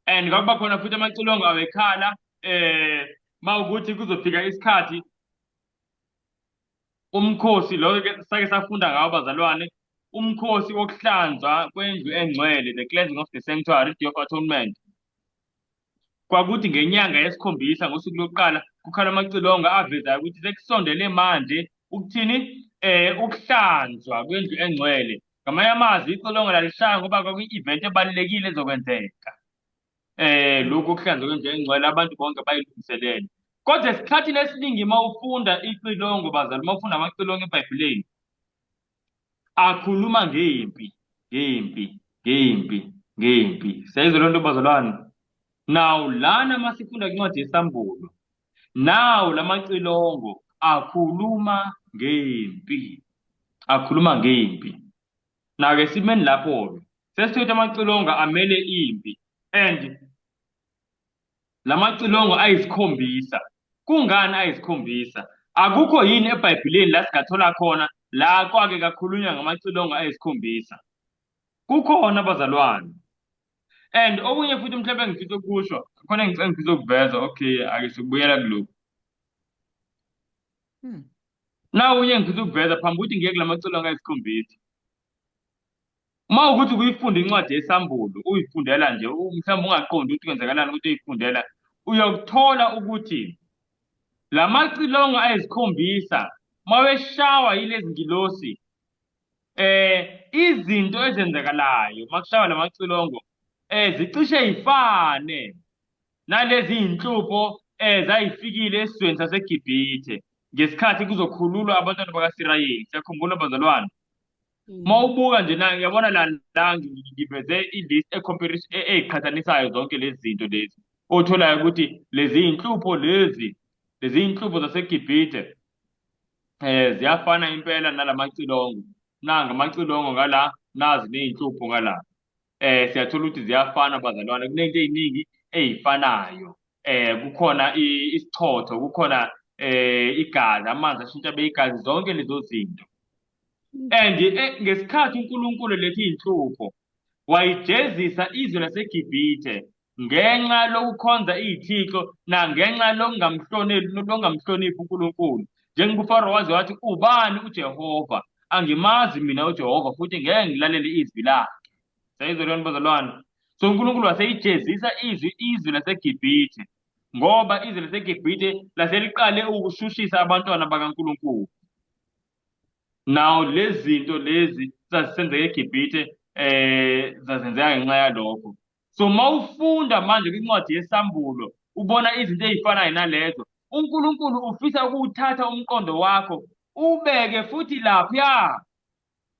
And kwakuba khona futhi amacilongo awekhala mawukuthi kuzofika isikhathi Umkhosi lo ke sake safunda ngawo bazalwane, umkhosi wokuhlanzwa kwendlu engcwele, the cleansing of the sanctuary, Day of Atonement. Kwakuthi ngenyanga yesikhombisa ngosuku lokuqala kukhala amacilongo avezayo ukuthi sekusondele manje ukuthini ukuhlanzwa kwendlu engcwele. Ngamanye amazwi icilongo lalishaya ngoba kwakuyi-event ebalulekile ezokwenzeka. Lokhu okuhlanzwa kwendlu engcwele abantu bonke bayilungiselele. Kodwa esikhathini esiningi uma ufunda icilongo bazali, uma ufunda amacilongo eBhayibhelini akhuluma ngempi, ngempi, ngempi, ngempi. Siyayizwa loo nto bazalwane? Now lana masifunda incwadi yeSambulo, now lamacilongo akhuluma ngempi, akhuluma ngempi. Now-ke simeni lapho-ke sesithola amacilongo amele impi and lamacilongo ayisikhombisa. Kungani ayisikhombisa? Akukho yini eBhayibhelini la singathola khona la kwake kakhulunywa ngamacilongo ayisikhombisa? Kukhona bazalwane. And okunye futhi mhlawumbe engifisa ukusho, khona engifisa ukuveza, okay, ake sikubuyela kulokhu. Na okunye engifisa ukuveza phambi kokuthi ngiye kulamacilongo ayisikhombisa. Uma ukuthi uyifunda incwadi yeSambulo, uyifundela nje, mhlawumbe ungaqondi ukuthi kwenzakalani ukuthi uyifundela, uyokuthola ukuthi lamacilongo ayisikhombisa maweshawa yilezi ngilosi, izinto ezenzakalayo makushawa lamacilongo zicishe ifane nalezi inhlupho ezayifikile esizweni saseGibhithe ngesikhathi kuzokhululwa abantwana bakaSirayeli. Siyakhumbula bazalwane? Uma ubuka nje na ngiyabona la ngiveze i-list e-comparison eyiqhathanisayo zonke lezi zinto lezi, otholayo ukuthi lezi inhlupho lezi inhlupho zaseGibhithe ziyafana impela nalamacilongo. Nanga amacilongo ngala, nazi nezinhlupho ngala. Siyathola ukuthi ziyafana bazalwane, kunento eziningi ezifanayo. Kukhona isichotho, kukhona igazi, amanzi ashintsha abe igazi, zonke lezo zinto. And ngesikhathi uNkulunkulu lethe inhlupho wayijezisa izwe laseGibhithe ngenxa lokukhonza izithixo nangenxa lokungamhloniphi uNkulunkulu. Njengoba uFaro waze wathi, ubani uJehova? Angimazi mina uJehova futhi ngeke ngilalele izwi lakhe. Siyayizwa leyo nto bazalwane? So uNkulunkulu waseyijezisa izwe laseGibhithe ngoba izwe laseGibhithe laseliqale ukushushisa abantwana bakaNkulunkulu. Now lezi zinto lezi zazisenzeka eGibhithe zazenzeka ngenxa yalokho. So mawufunda manje kwincwadi yeSambulo ubona izinto ezifanayo nalezo, uNkulunkulu ufisa ukuwuthatha umqondo wakho ubeke futhi lapha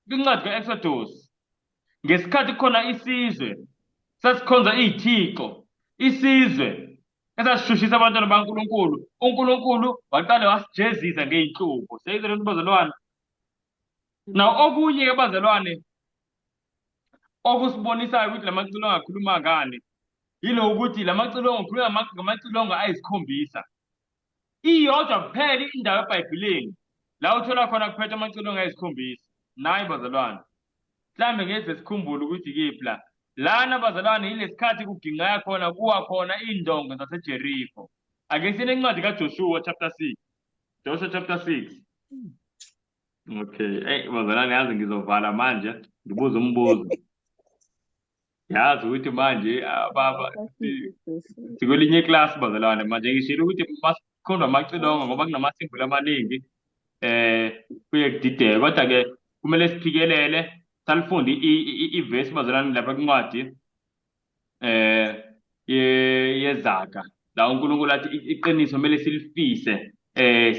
kwincwadi kaExodus ngesikhathi khona isizwe sasikhonza izithixo, isizwe esasishushisa abantwana baNkulunkulu, uNkulunkulu waqale wasijezisa ngey'nhlupho. Siyayizwa lento bazalwane? Now okunye ke bazalwane okusibonisayo ukuthi lamacilongo akhuluma ngani yilo ukuthi lamacilongo akhuluma ngamacilongo ayisikhombisa. Iyodwa kuphela indawo eBhayibhelini la uthola khona kuphethe amacilongo ayisikhombisa. Nayi bazalwane, mhlambe ngeze sikhumbule ukuthi kephi la. Lana bazalwane yilesikhathi kuginqeka khona kuwa khona indonga zaseJeriko. Ake sine incwadi kaJoshua chapter 6. Joshua chapter 6. Okay, hey bazalwane, yazi ngizovala manje ngibuza umbuzo. Yazi ukuthi manje baba sikwelinye iklasi bazalwane, manje ngishilo ukuthi masikhonjwa amacilongo ngoba kunamasimbulu amaningi kuye kudideke, kodwa ke kumele siphikelele salifunde ivesi bazalwane lapha kwincwadi yeZaga la uNkulunkulu athi iqiniso kumele silifise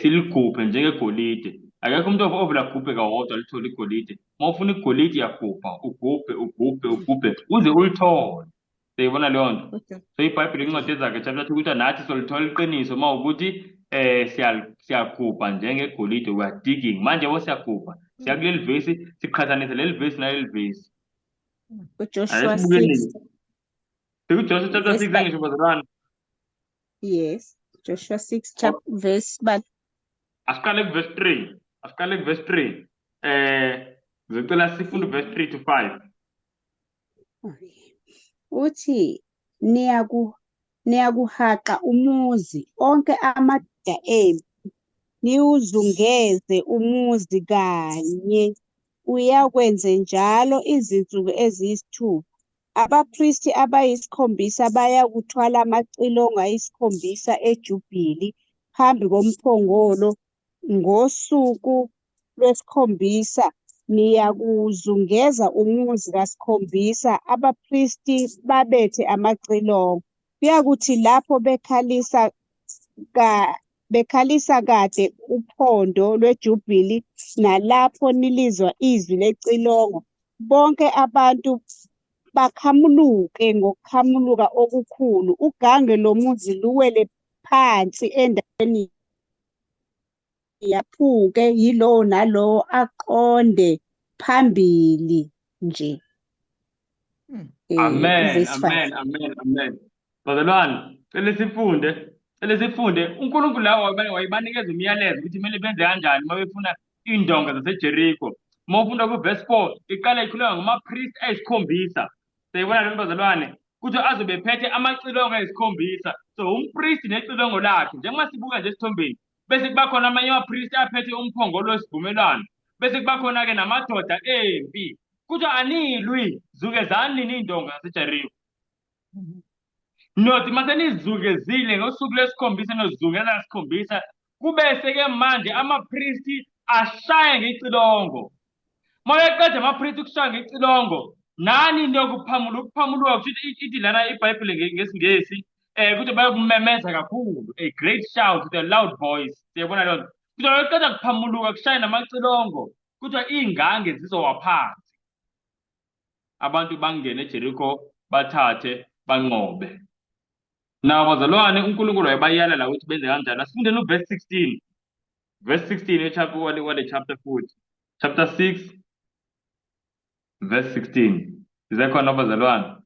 siligubhe njengegolide. Akekho umuntu ovela agubhe kawodwa alithole igolide. Uma ufuna igolide uyagubha, ugubhe, ugubhe, ugubhe uze ulithole. Siyibona leyo nto. So iBhayibheli incwadi yeZaga chapter 2 ukuthi nathi solithola iqiniso uma ukuthi siyagubha njengegolide, we are digging. Manje yabo siyagubha, siya kuleli vesi, siqhathanise leli vesi naleli vesi. uJoshua 6. SikuJoshua chapter 6 ngisho bazalwane. Yes, Joshua 6 chapter verse but asiqale ku verse 3. Asiqale ku verse 3. Ngizocela sifunde verse 3 to 5. Uthi niyakuhaqa umuzi onke amadoda empi Niwuzungeze umuzi kanye, uyakwenze njalo izinsuku eziyisithupha. Abapristi abayisikhombisa bayakuthwala amacilongo ayisikhombisa ejubili phambi komphongolo ngosuku lwesikhombisa niyakuwuzungeza umuzi kasikhombisa, abapristi babethe amacilongo. Kuyakuthi lapho bekhalisa kade uphondo lwejubili, nalapho nilizwa izwi lecilongo, bonke abantu bakhamuluke ngokukhamuluka okukhulu, ugange lomuzi luwele phansi endaweni yaphuke, yilowo nalowo aqonde phambili nje. Amen, Verse 5. amen, amen, amen. Bazalwane, cela sifunde, cela sifunde. uNkulunkulu la wayebanikeza umyalezo ukuthi kumele benze kanjani uma befuna iy'ndonga zaseJeriko. Uma ufunda ku-verse 4, iqala ikhuluma ngama-priest ayisikhombisa. Siyayibona le nto bazalwane, kuthi azobe ephethe amacilongo ayisikhombisa. So umpristi necilongo lakhe, njengoba sibuka nje esithombeni, bese kuba khona amanye amapristi aphethe umphongolo wesivumelwano, bese kuba khona-ke namadoda empi. Kuthiwa anilwi, zukezani nini iy'ndonga zaseJeriko. Nothi mase nizungezile ngosuku lwesikhombisa, nozungeza kasikhombisa, kubese-ke manje amapristi ashaya ngecilongo. Uma beqeda amapristi ukushaya ngecilongo, nani niyokuphamula, ukuphamuluka kusho ukuthi ithi lana iBhayibheli ngesiNgesi, ukuthi bayokumemeza kakhulu, a great shout with a loud voice. Siyabona leyo nto. Kuthiwa beqeda kuphamuluka kushaya namacilongo, kuthiwa iy'ngange zizowa phansi. Abantu bangene eJeriko, bathathe, banqobe. Nawo bazalwane, uNkulunkulu wayebayalela ukuthi benze kanjani. Asifundeni uverse 16. Verse 16 echapter wale chapter futhi. Chapter 6 verse 16. Sisekhona bazalwane?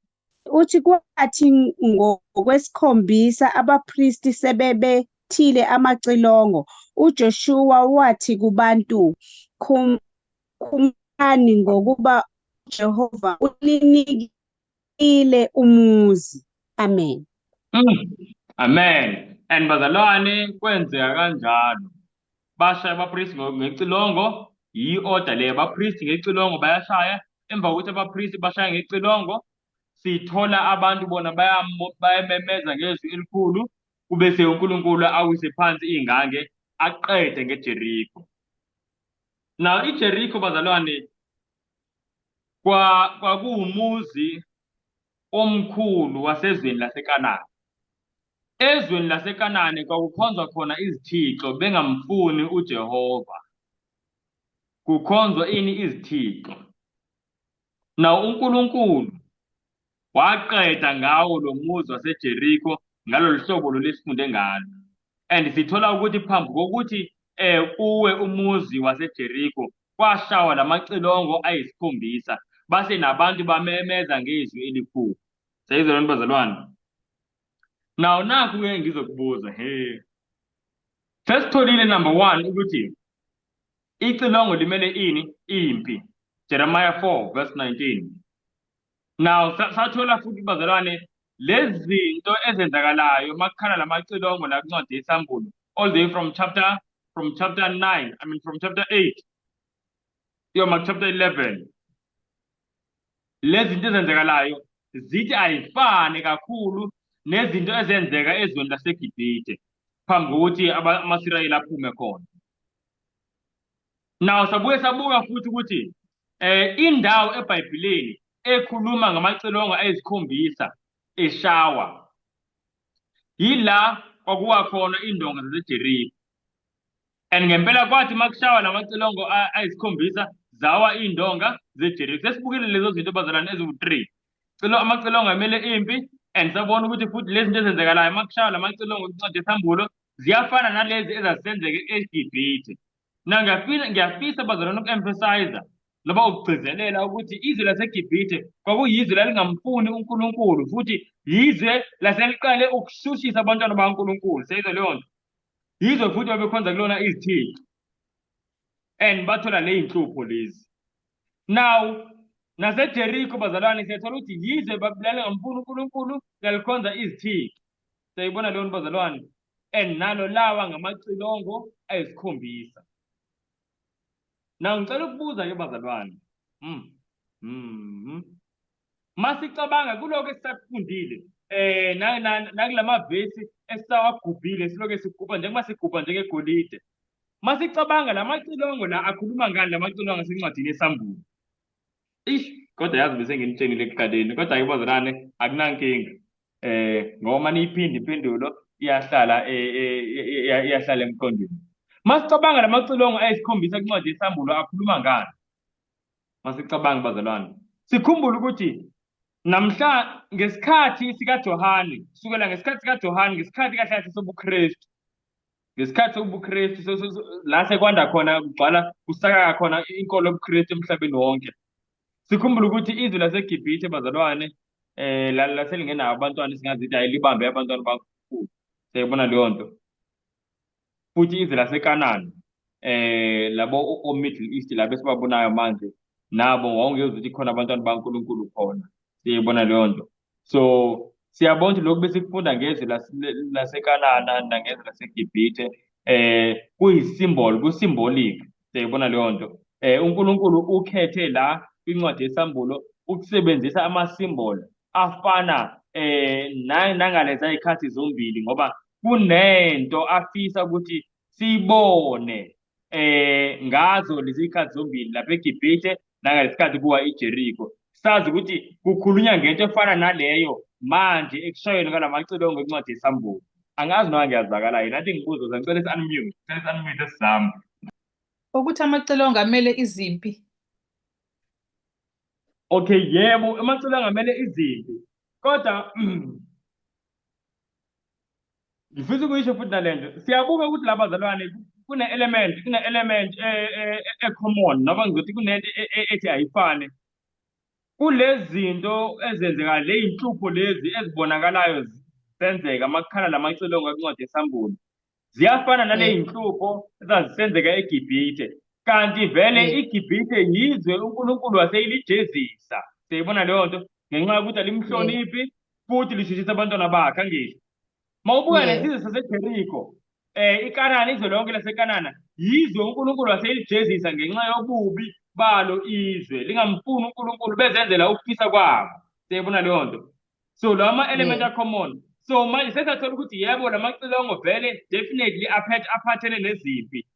Uthi kwathi ngokwesikhombisa abapristi sebebethile amacilongo, uJoshuwa wathi kubantu, Khumani ngokuba uJehova uninikile umuzi. Amen. Amen. And bazalwane, kwenzeka kanjalo. Bashaya abapristi ngecilongo, yi-order leyo. Abapristi ngecilongo bayashaya, emva kokuthi abapristi bashaya ngecilongo, sithola abantu bona bayamemeza ngezwi elikhulu, kubese uNkulunkulu awise phansi iy'ngange, aqede ngeJeriko. Now iJeriko bazalwane kwakuwumuzi omkhulu wasezweni laseKanani. Ezweni laseKanani kwakukhonzwa khona izithixo bengamfuni uJehova. Kukhonzwa ini izithixo. Now uNkulunkulu waqeda ngawo lo muzi waseJeriko ngalolu hlobo lolu esifunde ngalo. And sithola ukuthi phambi kokuthi kuwe umuzi waseJeriko kwashawa lamacilongo ayisikhombisa, base nabantu bamemeza ngezwi elikhulu. Siyayizwa lento bazalwane? Now nakhu-ke ngizokubuza, he. Sesitholile number 1 ukuthi icilongo limele ini? Impi. Jeremiah 4 verse 19. Now sathola futhi bazalwane lezi zinto ezenzakalayo makukhala lamacilongo la kuncwadi yeSambulo, all the way from chapter 9, I mean from chapter 8 kuyoma chapter 11. Lezi zinto ezenzakalayo zithi ayifane kakhulu nezinto ezenzeka ezweni laseGibhithe phambi kokuthi amaSirayeli aphume khona. Now sabuye sabuka futhi ukuthi indawo eBhayibhelini ekhuluma ngamacilongo ayisikhombisa eshawa yila kwakuwa khona indonga zaseJeriko. And ngempela kwathi makushawa lamacilongo ayisikhombisa zawa indonga zeJeriko. Sesibukile lezo zinto bazalwane eziwu-3. Amacilongo amele impi, and sabona ukuthi futhi lezi zinto ezenzekalayo makushawa lamacilongo kwincwadi yeSambulo ziyafana nalezi ezazisenzeke eGibhithe. Na ngiyafisa bazalwane uku-emphasize noma ukugcizelela ukuthi izwe laseGibhithe kwakuyizwe lalingamfuni uNkulunkulu, futhi yizwe laseliqale ukushushisa abantwana bakaNkulunkulu. Seyizwe leyo nto. Yizwe futhi babekhonza kulona izithixo. And bathola ley'nhlupho lezi. Now, naseJeriko bazalwane siyathola ukuthi yizwe lalingamfuni uNkulunkulu, lalikhonza izithixo. Siyayibona leyo nto bazalwane. And nalo lawa ngamacilongo ayisikhombisa. Now ngicela ukubuza ke bazalwane. Masicabanga kuloko esisakufundile nakulamavesi esisawagubhile siloke sigubha njengoba sigubha njengegolide. Masicabanga lamacilongo la akhuluma ngani lamacilongo asencwadini yeSambulo. Ish, kodwa yazi bese nginitshenile ekuqaleni, kodwa ke bazalwane akunankinga. Ngoba niyiphinde impendulo iyahlala iyahlala emqondweni. Masicabanga lamacilongo ayisikhombisa kwincwadi yeSambulo akhuluma ngani? Masicabanga bazalwane. Sikhumbule ukuthi namhla ngesikhathi sikaJohane, kusukela ngesikhathi sikaJohane, ngesikhathi kahle kahle sobuKristu, ngesikhathi sobuKristu la sekwanda khona kugcwala kusakaka khona inkolo yobuKristu emhlabeni wonke. Sikhumbule ukuthi izwe laseGibhithe bazalwane laselingenawo abantwana singazithi ayilibambe abantwana bakhulu. Siyayibona leyo nto. Futhi izwe laseKanani labo o-Middle East labo esibabonayo manje nabo wawungezwa ukuthi khona abantwana baNkulunkulu khona. Siyayibona leyo nto. So siyabona ukuthi lokhu besikufunda ngezwe laseKanana nangezwe laseGibhithe kuyisymbol, kusymbolic. Siyayibona leyo nto. uNkulunkulu ukhethe la kwincwadi yeSambulo ukusebenzisa ama-symbol afana nangaleza zikhathi zombili ngoba kunento afisa ukuthi siyibone ngazo lezi zikhathi zombili lapha eGibhithe nangalesikhathi kuwa iJeriko. Sazi ukuthi kukhulunywa ngento efana naleyo manje ekushayweni kwalamacilongo encwadi yeSambulo. Angazi noma ngiyazwakala yini, athi ngibuzo ngicela isi-unmute, ngicela isi-unmute sizame. Ukuthi amacilongo amele izimpi. Okay, yebo, amacilongo amele izimpi. Kodwa ngifisa ukuyisho futhi nalento. Siyabuka ukuthi laba bazalwane kune-element, kune-element e-common noma ngizothi kunento ethi ayifane. Kulezi zinto ezenzeka, le iy'nhlupho lezi ezibonakalayo zenzeka makukhala lamacilongo encwadi yeSambulo. Ziyafana nale iy'nhlupho ezazisenzeka eGibhithe. Kanti vele iGibhithe yizwe uNkulunkulu waseyilijezisa. Siyayibona leyo nto ngenxa yokuthi alimhloniphi futhi lishushisa abantwana bakhe angisho. Mawubuka lesizwe saseJeriko, iKanana, izwe lonke laseKanana, yizwe uNkulunkulu waseyijezisa ngenxa yobubi balo izwe. Lingamfuni uNkulunkulu bezenzela ukufisa kwabo. Siyayibona leyo nto. So lawa ama-element a-common. So manje sesathola ukuthi yebo lamacilongo vele definitely aphathene nezimpi.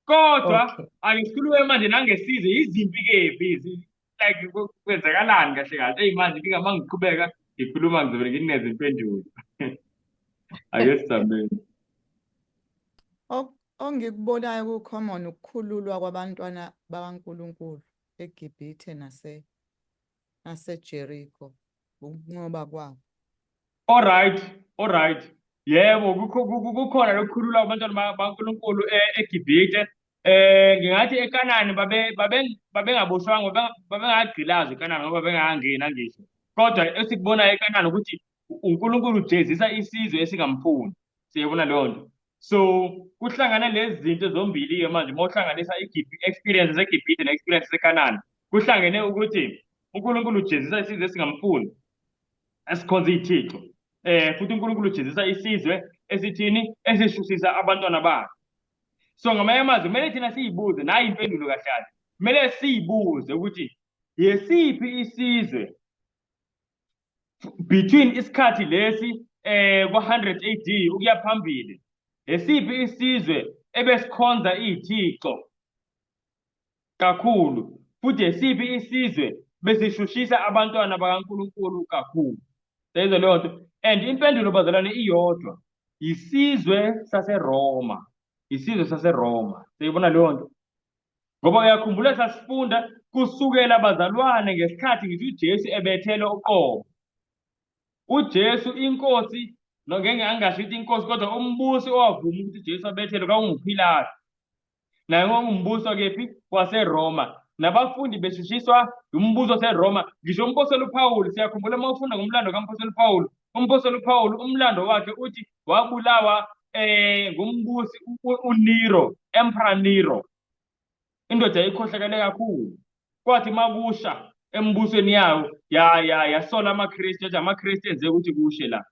Kodwa ake sikhulume manje nangesizwe, izimpi kephi? Like kwenzakalani kahle kahle? Eyi manje ngingama ngiqhubeka ngikhuluma ngizobe nginikeze impendulo. Ake sizameni. Ongikubonayo ku-common ukukhululwa kwabantwana bakaNkulunkulu eGibhithe naseJeriko, ukunqoba kwabo. All right, all right. Yebo, kukhona lokukhululwa kwabantwana baNkulunkulu eGibhithe. Ngingathi eKanani babengaboshwanga, babengagqilazwa eKanani ngoba bengangeni angisho. Kodwa esikubonayo eKanani ukuthi uNkulunkulu ujezisa isizwe esingamfuni. Siyabona leyo nto. So kuhlangana lezi zinto zombili-ke manje uma uhlanganisa experience zeGibhithe ne-experience seKanani, kuhlangene ukuthi uNkulunkulu ujezisa isizwe esingamfuni, esikhonza iy'thixo. Futhi uNkulunkulu ujezisa isizwe esithini, esishusisa abantwana bakhe. So ngamanye amazwi kumele thina siyibuze, nayi impendulo kahle kahle. Kumele siyibuze ukuthi yesiphi isizwe between isikhathi lesi kwa-100 AD ukuya phambili, esiphi isizwe ebesikhonza iy'thixo kakhulu, futhi esiphi isizwe besishushisa abantwana bakaNkulunkulu kakhulu. Seyizwa leyo nto. And impendulo bazalwane iyodwa, isizwe saseRoma, isizwe saseRoma. Seyibona leyo nto. Ngoba uyakhumbula sasifunda kusukela bazalwane ngesikhathi ngisho uJesu ebethelwe uqobo. UJesu inkosi, no ngeke angasho ukuthi inkosi, kodwa umbusi owavuma ukuthi uJesu abethelwe kwakunguPilatu. Naye ongumbuso kephi waseRoma. Nabafundi beshushiswa umbuso waseRoma. Ngisho umpostoli uPaul, siyakhumbula uma ufunda ngomlando kampostoli uPaul, umpostoli uPaul umlando wakhe uthi wabulawa ngumbusi uNero, Emperor Nero. Indoda yayikhohlakele kakhulu. Kwathi makusha embusweni yayo yasola amaKristu, yathi amaKristu enze ukuthi kushe la.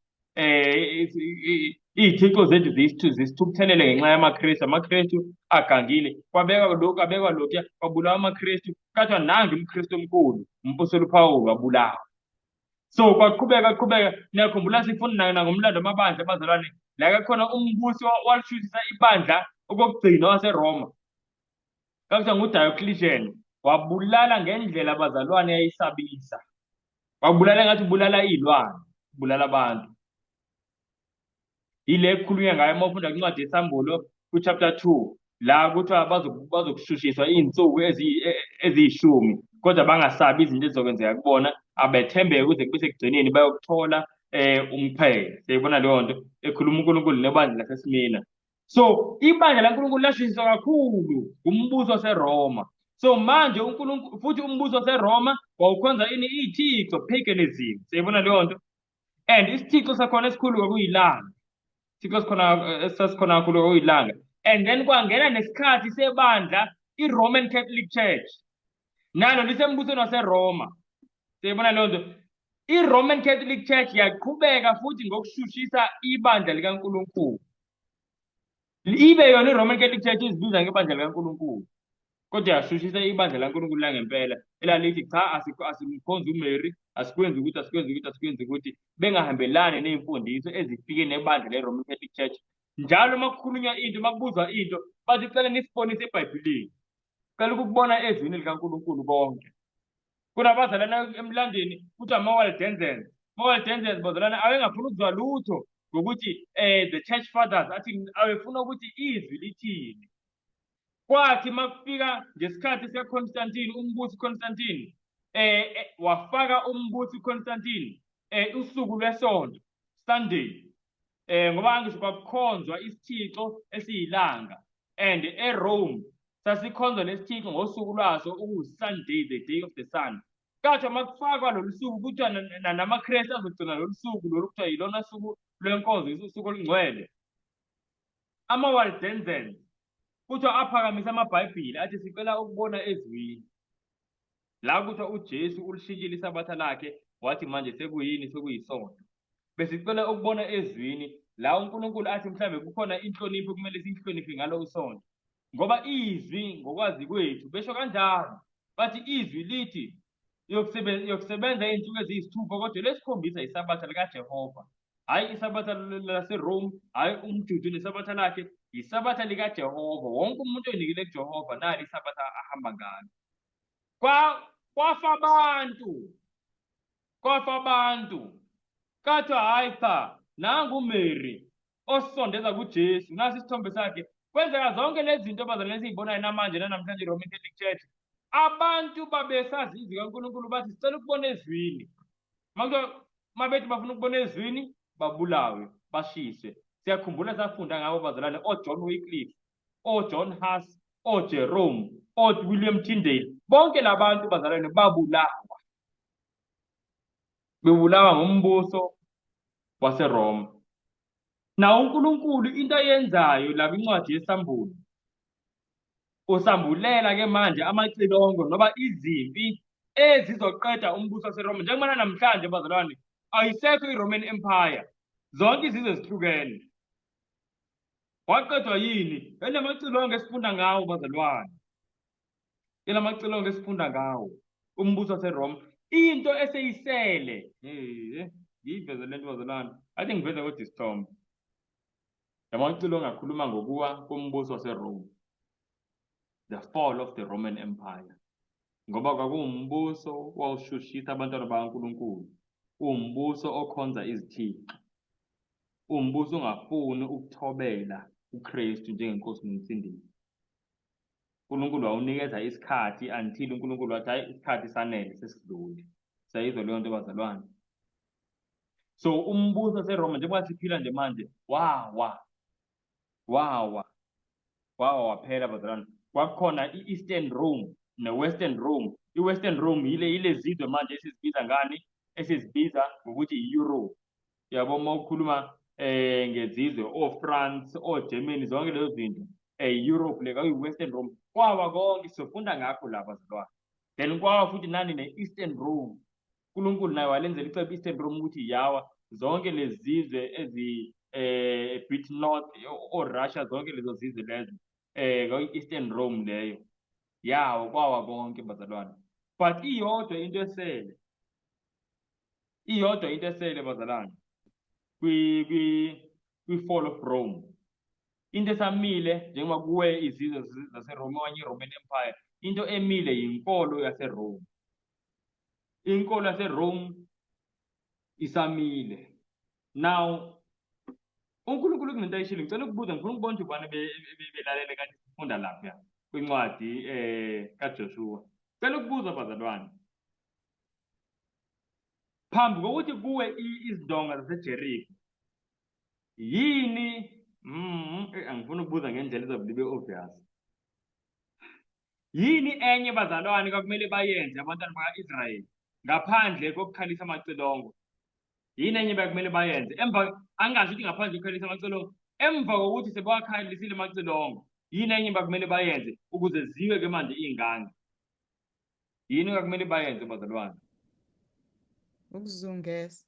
Iy'thixo zethu zisithukuthelele ngenxa yamaKristu, amaKristu agangile, kwabekwa lokhu, abekwa lokhuya, kwabulawa amaKristu, kathiwa nangu umKristu omkhulu, umpostoli uPawulu wabulawa. So kwaqhubeka qhubeka, niyakhumbula sifunda nangomlando wamabandla abazalwane, la khona umbusi walishusisa ibandla okokugcina waseRoma. Kwakuthiwa nguDiocletian, wabulala ngendlela abazalwane yayisabisa. Wabulala engathi ubulala iy'lwane, ubulala abantu. Yile ekukhulunywa ngayo uma ufunda kwincwadi yeSambulo ku-chapter 2 la kuthiwa bazokushushiswa iy'nsuku eziyishumi kodwa bangasabi izinto ezizokwenzeka kubona, abethembeke kuze kube sekugcineni bayokuthola umqhele. Siyayibona leyo nto ekhuluma uNkulunkulu nebandla laseSmina. So ibandla laNkulunkulu lashushiswa kakhulu ngumbuso waseRoma. So manje uNkulunkulu futhi umbuso waseRoma wawukhonza ini? Iy'thixo, paganism. Siyayibona leyo nto. And isithixo sakhona esikhulu kwakuyilanga. Isithixo sikhona esasikhona kakhulu kwakuyilanga. And then kwangena nesikhathi sebandla i-Roman Catholic Church. Nalo lisembusweni waseRoma. Siyayibona leyo nto. I-Roman Catholic Church yaqhubeka futhi ngokushushisa ibandla likaNkulunkulu. Ibe yona i-Roman Catholic Church izibiza ngebandla likaNkulunkulu. Kodwa yashushisa ibandla laNkulunkulu langempela elalithi cha, asimkhonzi uMary, asikwenzi ukuthi, asikwenzi ukuthi, asikwenzi ukuthi, bengahambelani ney'mfundiso ezifike nebandla le-Roman Catholic Church. Njalo uma kukhulunywa into, uma kubuzwa into, bathi cela nisibonise eBhayibhelini. Cela ukukubona ezwini likaNkulunkulu konke. Kunabazalwane emlandweni kuthiwa ama-Waldensians. Ama-Waldensians bazalwane awengafuni ukuzwa lutho ngokuthi the church fathers athi, awefuna ukuthi izwi lithini. Kwathi makufika ngesikhathi sikaConstantine, umbusi Constantine, wafaka umbusi Constantine usuku lwesonto, Sunday. Ngoba angisho kwakukhonzwa isithixo esiyilanga, and eRome sasikhonzwa lesithixo ngosuku lwaso uku-Sunday, the day of the sun. Kathiwa makufakwa lolu suku kuthiwa namaKristu azogcina lolu suku lolu kuthiwa yilona suku lwenkonzo, usuku olungcwele. Ama-Waldensians kuthiwa aphakamisa amaBhayibheli athi sicela ukubona ezwini. La kuthiwa uJesu ulishintshile isabatha lakhe wathi manje sekuyini, sekuyisonto. Besicela ukubona ezwini la uNkulunkulu athi mhlambe kukhona inhlonipho kumele siyihloniphe ngalo usonto. Ngoba izwi ngokwazi kwethu besho kanjalo. Bathi izwi lithi yokusebenza izinsuku eziyisithupha kodwa lesikhombisa isabatha likaJehova. Hhayi isabatha laseRome, hhayi umJuda nesabatha lakhe, isabatha likaJehova. Wonke umuntu oyinikele kuJehova nali isabatha ahamba ngalo. Kwafa abantu. Kwafa abantu. Kathiwa hhayi cha, nangu uMary osondeza kuJesu, nasi isithombe sakhe. Kwenzeka zonke lezi zinto abazalwane esizibonayo namanje nanamhlanje iRoman Catholic Church. Abantu babesazi izwi kaNkulunkulu bathi sicela ukubona ezwini. Mabethi bafuna ukubona ezwini, babulawe, bashiswe. Siyakhumbula safunda ngabo bazalwane oJohn Wycliffe, oJohn Huss, oJerome, oWilliam Tyndale. Bonke labantu bazalwane babulawa. Bebulawa ngumbuso waseRoma. Nawo uNkulunkulu into ayenzayo la kwincwadi yeSambulo, usambulela ke manje amacilongo noma izimpi ezizoqeda umbuso waseRoma. Njengoba namhlanje bazalwane ayisekho iRoman Empire, zonke izizwe zihlukene. Waqedwa yini? Elamacilongo esifunda ngawo bazalwane, elamacilongo esifunda ngawo umbuso waseRoma. Into eseyisele, ngiyiveze lento bazalwane, athi ngiveze kodwa isithombe. Lamacilongo akhuluma ngokuwa kombuso waseRoma, the fall of the Roman Empire. Ngoba kwakuwumbuso owawushushisa abantwana bakaNkulunkulu, uwumbuso okhonza izithixo, uwumbuso ongafuni ukuthobela uKristu njengenkosi nomsindisi. uNkulunkulu wawunikeza isikhathi until uNkulunkulu wathi hayi isikhathi sanele sesidlule. Siyayizwa leyo nto bazalwane. So umbuso waseRoma njengoba siphila nje manje wawa wawa wawa waphela bazalwane. Kwakukhona i-Eastern Rome ne-Western Rome. I-Western Rome yile zizwe manje esizibiza ngani? Esizibiza ngokuthi i-Europe. Yabo uma ukhuluma ngezizwe o-France, o-Germany, zonke lezo zinto Europe le kwakuyi-Western Rome. Kwawa konke, sifunda ngakho la bazalwane. Then kwawa futhi nani ne-Eastern Rome. uNkulunkulu naye walenzela icebo i-Eastern Rome ukuthi yawa zonke lezi zizwe a bit north, o-Russia, zonke lezo zizwe lezo, Eastern Rome leyo, yawo kwawa konke bazalwane. But iyodwa into esele, iyodwa into esele bazalwane kwi-fall of Rome. Into esamile njengoba kuwe izizwe zaseRome okanye i-Roman Empire, into emile yinkolo yaseRome. Inkolo yaseRome isamile. Now uNkulunkulu kunento ayishilo, ngicela ukubuza, ngifuna ukubona ukuthi ubani belalele kanti sifunda lapha kwincwadi kaJoshua. Ngicela ukubuza bazalwane, phambi kokuthi kuwe izindonga zaseJeriko, yini angifuni ukubuza ngendlela ezobe ibe obvious. Yini enye bazalwane kwakumele bayenze abantwana baka-Israyeli ngaphandle kokukhalisa amacilongo? Yini enye bekumele bayenze emva, angasho ukuthi ngaphandle kokukhalisa amacilongo, emva kokuthi sebewakhalisile amacilongo, yini enye bakumele bayenze ukuze ziwe ke manje iy'ngange? Yini kwakumele bayenze bazalwane? Ukuzungeza.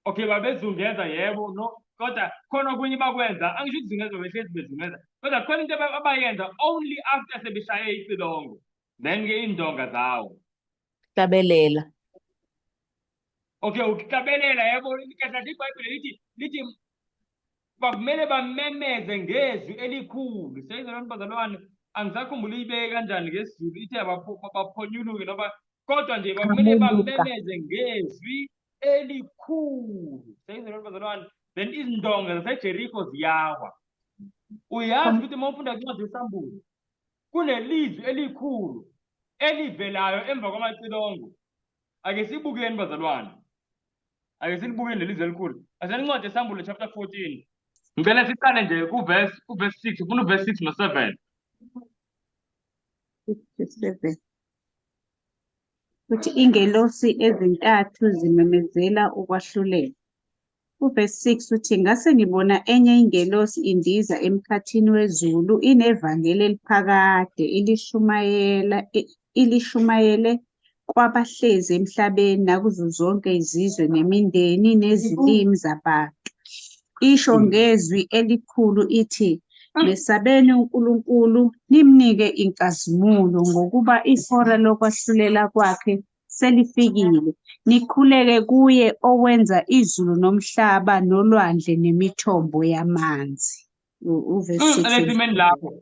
Okay, babezungeza yebo, no, kodwa khona okunye bakwenza, angisho ukuzungeza behlezi bezungeza, kodwa khona into abayenza only after sebeshaye icilongo, then ke indonga zawo. Hlabelela. Okay, ukuhlabelela yebo, kahle iBhayibheli lithi kwakumele bamemeze ngezwi elikhulu. Siyayizwa bazalwane, angisakhumbuli ibeke kanjani ngesiZulu, ithe baphonyuluke noma, kodwa nje kwakumele bamemeze ngezwi elikhulu. Siyayizwa bazalwane, then izindonga zaseJeriko ziyawa. Uyazi ukuthi uma ufunda incwadi yeSambulo kunelizwi elikhulu elivelayo emva kwamacilongo. Ake sibukeni bazalwane, ake silibukeni lelizwi elikhulu. Asele incwadi yeSambulo chapter 14. Ngicela siqale nje ku-verse 6, ufuna u-verse 6 no-7. 6 to 7. Futhi ingelosi ezintathu zimemezela ukwahlulela. Uvesi 6 uthi, ngase ngibona enye ingelosi indiza emkhathini wezulu inevangeli eliphakade ilishumayele kwabahlezi emhlabeni nakuzo zonke izizwe nemindeni nezilimi zabantu. Isho ngezwi elikhulu ithi, mesabeni uNkulunkulu nimnike inkazimulo, ngokuba ihora lokwahlulela kwakhe selifikile. Nikhuleke kuye owenza izulu nomhlaba nolwandle nemithombo yamanzi. Uvesi 6. Alesimeni lapho.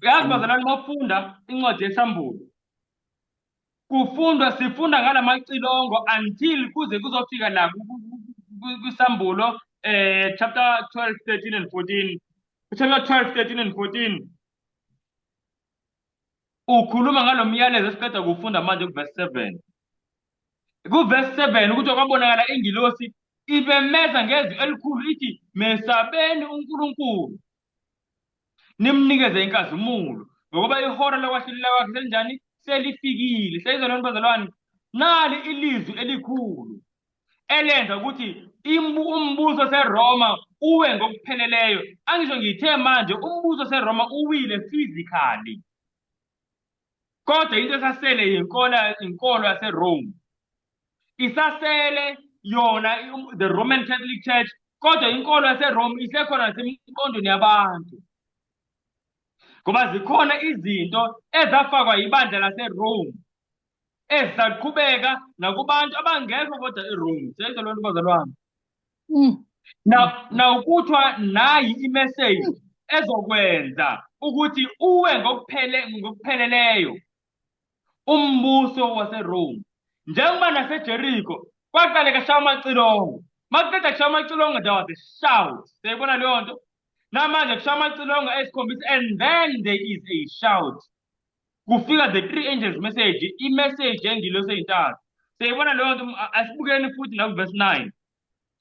Uyazi bazalwane, uma ufunda incwadi yeSambulo, kufundwa sifunda ngalamacilongo until kuze kuzofika la kwiSambulo chapter 12, 13 and 14. Chapter 12, 13 and 14 ukhuluma ngalomyalezo esiqeda kufunda manje kuverse 7. Kuverse 7 ukuthi kwabonakala ingilosi ibemeza ngezwi elikhulu ithi, mesabeni uNkulunkulu nimnikeze inkazimulo, ngokuba ihora lokwahlulela kwakhe selinjani? Selifikile. Seyizwa lona bazalwane, nali ilizwi elikhulu elenza ukuthi umbuso seRoma uwe ngokupheleleyo. Angisho ngithe manje umbuso seRoma uwile physically, kodwa into esasele inkolo yaseRome isasele yona, the Roman Catholic Church, kodwa inkolo yaseRome isekhona nasemiqondweni yabantu, ngoba zikhona izinto ezafakwa ibandla laseRome ezisaqhubeka nakubantu abangekho kodwa eRome. Siyayizwa loo nto bazalwane? Na ukuthiwa nayi imessage ezokwenza ukuthi uwe ngokupheleleyo umbuso waseRome. Njengoba naseJericho kwaqale kashaya amacilongo, makuqeda kushaya amacilongo there was a shout. Siyayibona leyo nto? Namanje kushaya amacilongo esikhombisa and then there is a shout. Kufika the three angels message, i-message yengilosi eyintathu. Siyayibona leyo nto? Asibukeni futhi naku-verse 9.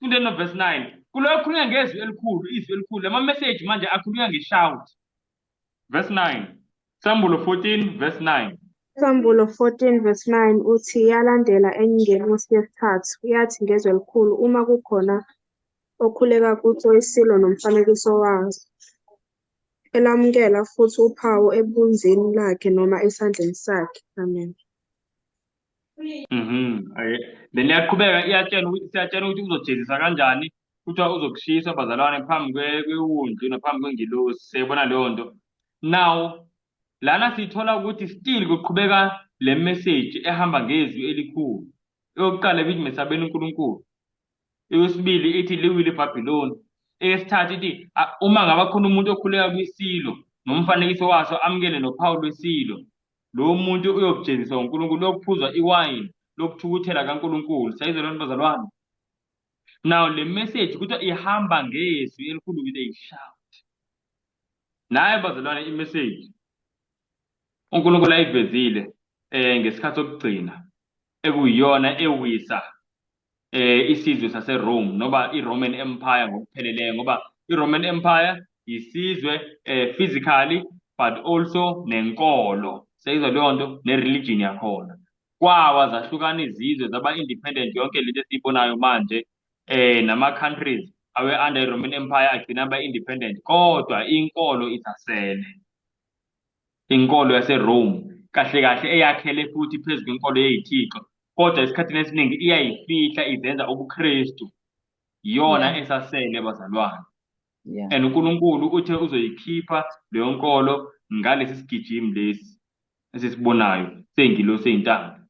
Fundeni no verse 9. Kuloyo khulunywa ngezwi elikhulu, izwi elikhulu. Lama message manje akhulunywa nge-shout. Verse 9. Sambulo 14 verse 9. Sambulo 14 verse 9 uthi, yalandela enye ingelosi yesithathu, yathi ngezwi elikhulu, uma kukhona okhuleka kuso isilo nomfanekiso waso, elamukela futhi uphawu ebunzini lakhe noma esandleni sakhe. Amen. Then iyaqhubeka iyatshela ukuthi, siyatshela ukuthi uzojezisa kanjani. Kuthiwa uzokushiswa bazalwane phambi kwewundlu naphambi kwengilosi. Siyayibona leyo nto. Now lana sithola ukuthi still kuqhubeka le message ehamba ngezwi elikhulu. Eyokuqala ibithi mesabeni uNkulunkulu. Eyesibili ithi liwile iBhabhiloni. Eyesithathu ithi uma ngaba khona umuntu okhuleka kwisilo nomfanekiso waso amukele nophawu lwesilo, lowo muntu uyokujeziswa uNkulunkulu, uyokuphuzwa iwayini lokuthukuthela kaNkulunkulu. Sayizwa loo nto bazalwane? Now le message kuthiwa ihamba ngezwi elikhulu with a shout. Naye bazalwane i-message uNkulunkulu ayivezile ngesikhathi sokugcina ekuyiyona ewisa isizwe saseRome noma iRoman Empire ngokupheleleyo, ngoba iRoman Empire isizwe physically but also nenkolo, seyizwa leyo nto, ne-religion yakhona. Kwawa zahlukana izizwe zaba independent, yonke lento esiyibonayo manje, nama-countries awe under i-Roman Empire agcina aba independent, kodwa inkolo isasele. Inkolo yaseRome kahle kahle eyakhele futhi phezu kwenkolo yey'thixo, kodwa esikhathini esiningi iyayifihla izenza ubuKristu. Iyona esasele bazalwane. And uNkulunkulu uthe uzoyikhipha leyo nkolo ngalesi sigijimi lesi esisibonayo sey'ngilosi ey'ntathu.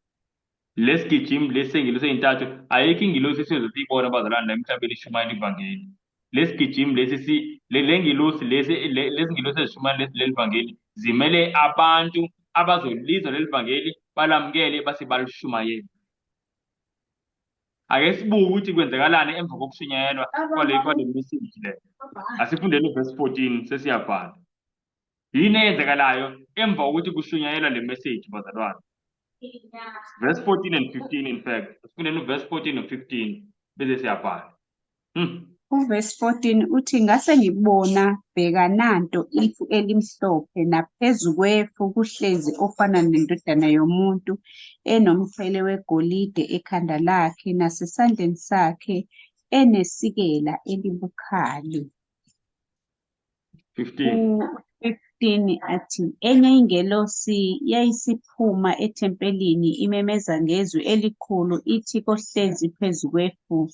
Lesi gijimi lesi sey'ngilosi ey'ntathu, ayikho ingilosi esiyoze siyibone bazalwane la emhlabeni ishumayela ivangeli. Lesi gijimi lesi si le ngilosi lesi lezi ngilosi ezishumayela leli vangeli zimele abantu abazolizwa leli vangeli balamukele base balishumayele. Ake sibuke ukuthi kwenzakalani emva kokushunyayelwa kwale message le. Asifundeni verse 14 sesiyavala. Yini eyenzakalayo emva kokuthi kushunyayelwa le message bazalwane? Verse 14 and 15 in fact. Asifundeni verse 14 no 15 bese siyabhala. Uvesi 14 uthi ngase ngibona, bheka nanto ifu elimhlophe, naphezu kwefu kuhlezi ofana nendodana yomuntu, enomqhele wegolide ekhanda lakhe, nasesandleni sakhe enesikela elibukhali. 15. U-15 athi enye ingelosi yayisiphuma ethempelini imemeza ngezwi elikhulu ithi kohlezi phezu kwefu,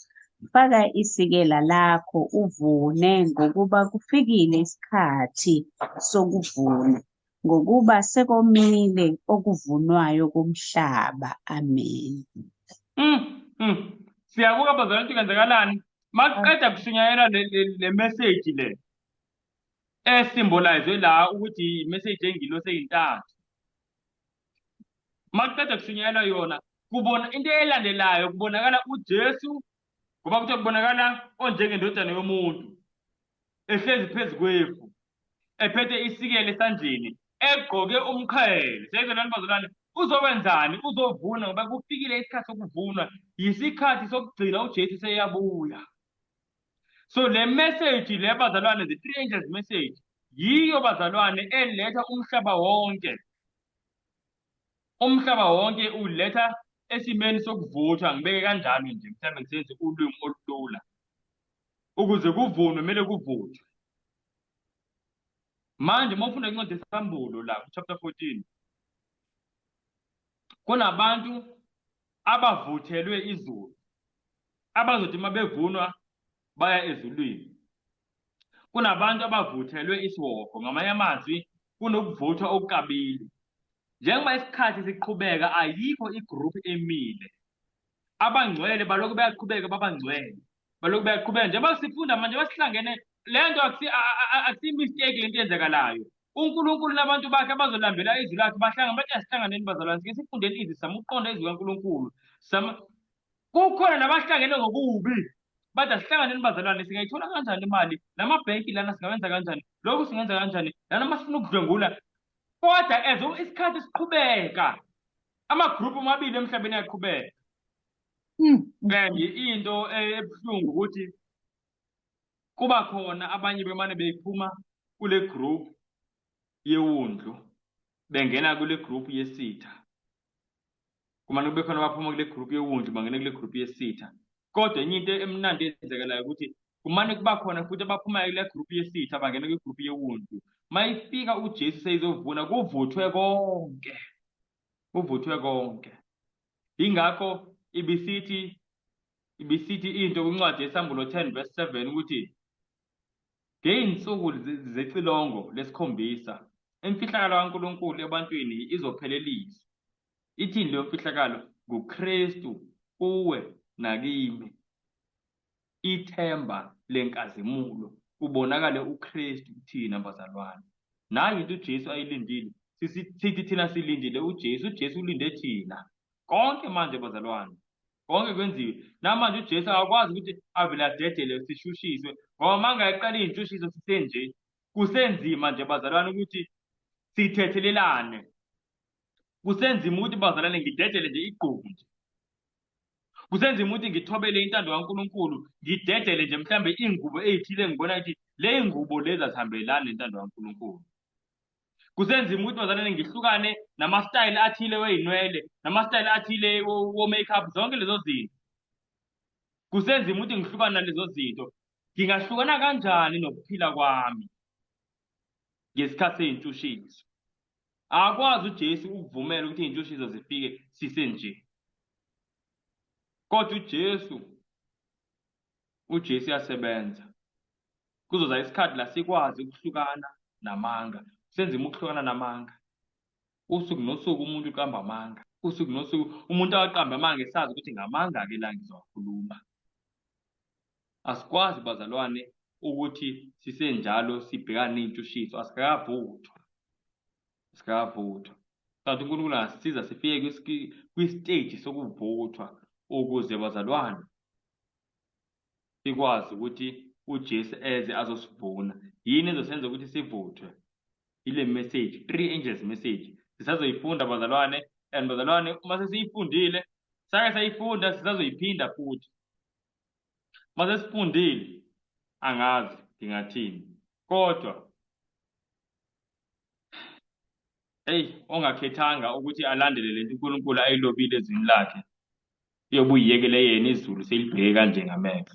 faka isikela lakho uvune, ngokuba kufikile isikhathi sokuvuna, ngokuba sekomile okuvunwayo komhlaba. Amen. Siyabuka bazalwane ukuthi kwenzakalani makuqeda kushunyayelwa le message le esymbolize la ukuthi i-message yengilosi eyintathu. Makuqeda kushunyayelwa yona, kubona into elandelayo, kubonakala uJesu, ngoba kuthiwa kubonakala onjengendodana yomuntu ehlezi phezu kwefu, ephethe isikele esandleni, egqoke umqhele. Siyayizwa bazalwane? Uzokwenzani? Uzovuna, ngoba kufikile isikhathi sokuvunwa, yisikhathi sokugcina, uJesu seyabuya. So le message le bazalwane, the three angels message, yiyo bazalwane eletha umhlaba wonke. Umhlaba wonke uletha esimeni sokuvuthwa, ngibeke kanjalo nje, mhlawumbe ngisebenzise ulwimi olulula. Ukuze kuvunwe kumele kuvuthwe. Manje uma ufunda incwadi yeSambulo la ku-chapter 14, kunabantu abavuthelwe izulu, abazothi uma bevunwa baya ezulwini. Kunabantu abavuthelwe isihogo, ngamanye amazwi kunokuvuthwa okukabili. Njengoba isikhathi siqhubeka ayikho igroup emile. Abangcwele balokhu bayaqhubeka babangcwele, balokhu bayaqhubeka. Njengoba sifunda manje basihlangene le nto akusi mistake lento eyenzakalayo. uNkulunkulu nabantu bakhe abazolambela izwi lakhe bahlangana bathi asihlanganeni bazalwane, sike sifundeni izwi, sizame ukuqonda izwi kaNkulunkulu. Kukhona nabahlangene ngokubi, bathi asihlanganeni bazalwane, singayithola kanjani imali, lamabhenki lana singawenza kanjani, lokhu singenza kanjani lana uma sifuna ukudlwengula. Kodwa as isikhathi siqhubeka, amagruphu amabili emhlabeni ayaqhubeka. And into ebuhlungu ukuthi kuba khona abanye bemane bephuma kule group yewundlu bengena kule group yesitha. Kumane kube khona abaphuma kule group yewundlu bangena kule group yesitha. Kodwa enye into emnandi eyenzekalayo ukuthi kumane kuba khona futhi abaphumayo kule group yesitha bangena kwi group yewundlu. Mayifika uJesu seyizovuna kuvuthwe konke. Kuvuthwe konke. Ingakho ibisithi Ibisithi into kwincwadi yeSambulo 10 verse 7 ukuthi ngey'nsuku zecilongo lesikhombisa imfihlakalo kaNkulunkulu ebantwini izopheleliswa. Ithini leyo mfihlakalo? NguKristu kuwe nakimi. Ithemba lenkazimulo kubonakale uKristu kuthina bazalwane. Nayo into uJesu ayilindile. Sithi thina silindile uJesu, uJesu ulinde thina. Konke manje bazalwane, konke kwenziwe. Namanje uJesu akakwazi ukuthi avele adedele sishushiswe ngoba mangayiqala iy'ntshushiso sisenje, kusenzima nje bazalwane ukuthi sithethelelane. Kusenzima ukuthi bazalwane ngidedele nje igqubu nje. Kusenzima ukuthi ngithobele intando kaNkulunkulu, ngidedele nje mhlambe iy'ngubo ey'thile engibona ukuthi le ngubo lezi azihambelani nentando kaNkulunkulu. Kusenzima ukuthi bazalwane ngihlukane nama-style athile wey'nwele, nama-style athile wo-makeup, zonke lezo zinto. Kusenzima ukuthi ngihlukane nalezo zinto. Ngingahlukana kanjani nokuphila kwami ngesikhathi sey'ntshushiso? Akakwazi uJesu ukuvumela ukuthi iy'ntshushiso zifike sisenje. Kodwa uJesu, uJesu uyasebenza. Kuzoza isikhathi la sikwazi ukuhlukana namanga. Kusenzima ukuhlukana namanga. Usuku nosuku umuntu uqamba amanga. Usuku nosuku umuntu akaqamba amanga esazi ukuthi ngamanga-ke la ngizowakhuluma. Asikwazi bazalwane ukuthi sisenjalo sibhekane ney'ntshushiso, asikakavuthwa. Asikavuthwa. Kanti uNkulunkulu angasisiza sifike kwi-stage sokuvuthwa ukuze bazalwane sikwazi ukuthi uJesu eze azosivuna. Yini ezosenza ukuthi sivuthwe? Ile message, three angels message. Sisazoyifunda bazalwane, and bazalwane uma sesiyifundile, sake sayifunda sisazoyiphinda futhi. Uma sesifundile angazi ngingathini kodwa eyi ongakhethanga ukuthi alandele lento uNkulunkulu ayilobile ezwini lakhe uyobe uyiyekele yena izulu selibheke kanje ngamehlo.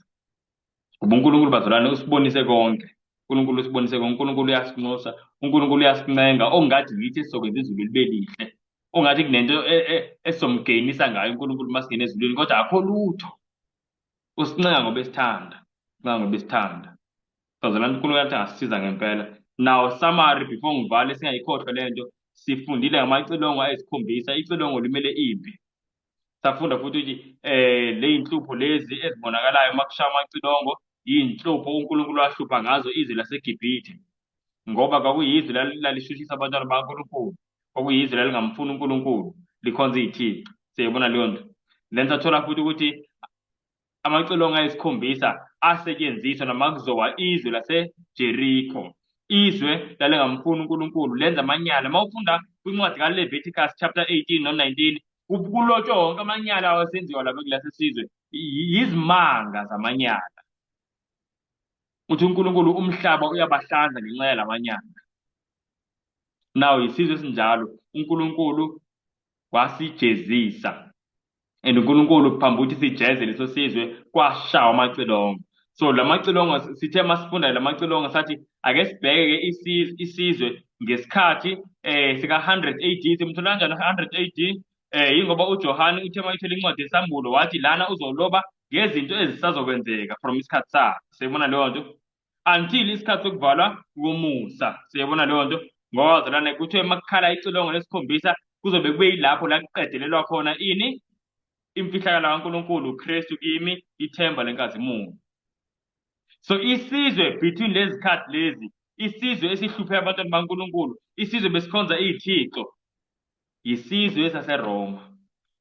Ngoba uNkulunkulu bazalwane usibonise konke. uNkulunkulu usibonise konke. uNkulunkulu uyasinxusa, uNkulunkulu uyasincenga ongathi yithi esizokwenza izulu libe lihle. Ongathi kunento esizomgenisa ngayo uNkulunkulu uma singena ezulwini kodwa akho lutho. Usincenga ngoba esithanda. Usincenga ngoba esithanda. Bazalwane uNkulunkulu athi angasisiza ngempela. Now summary before ngivale singayikhohlwa lento sifundile ngamacilongo ayisikhombisa. Icilongo limele impi. Safunda futhi ukuthi le iy'nhlupho lezi ezibonakalayo uma kushaya amacilongo iy'nhlupho uNkulunkulu ahlupha ngazo izwe laseGibhithe ngoba kwakuyizwe lalishushisa abantwana bakaNkulunkulu, kwakuyizwe lalingamfuni uNkulunkulu likhonza iy'thixo. Siyayibona leyo nto. Then sathola futhi ukuthi amacilongo ayisikhombisa asetshenziswa noma kuzowa izwe laseJeriko. Izwe lalingamfuni uNkulunkulu lenza amanyala. Uma ufunda kwincwadi kaLeviticus chapter 18 no-19 kulotshwe wonke amanyala awasenziwa lapha kulesi sizwe, yizimanga zamanyala. Uthi uNkulunkulu umhlaba uyabahlanza ngenxa yalamanyala. Now isizwe esinjalo uNkulunkulu wasijezisa. And uNkulunkulu phambi ukuthi sijeze leso sizwe kwashawa amacilongo. So lamacilongo sithe masifunda lamacilongo sathi ake sibheke isizwe ngesikhathi sika 100 AD. Simthola kanjani 100 AD? Yingoba uJohane uthe mayithola incwadi yesambulo wathi lana uzoloba ngezinto ezisazokwenzeka from isikhathi sakhe. Siyibona leyo nto until isikhathi sokuvalwa komusa. Siyibona leyo nto ngoba bazalwane kuthiwe makukhala icilongo lesikhombisa kuzobe kube yilapho la kuqedelelwa khona ini imfihlakalo kaNkulunkulu uKristu kimi ithemba lenkazimulo. So isizwe between lezi khathi lezi, isizwe esihluphe abantwana baNkulunkulu, isizwe besikhonza iy'thixo, yisizwe saseRoma.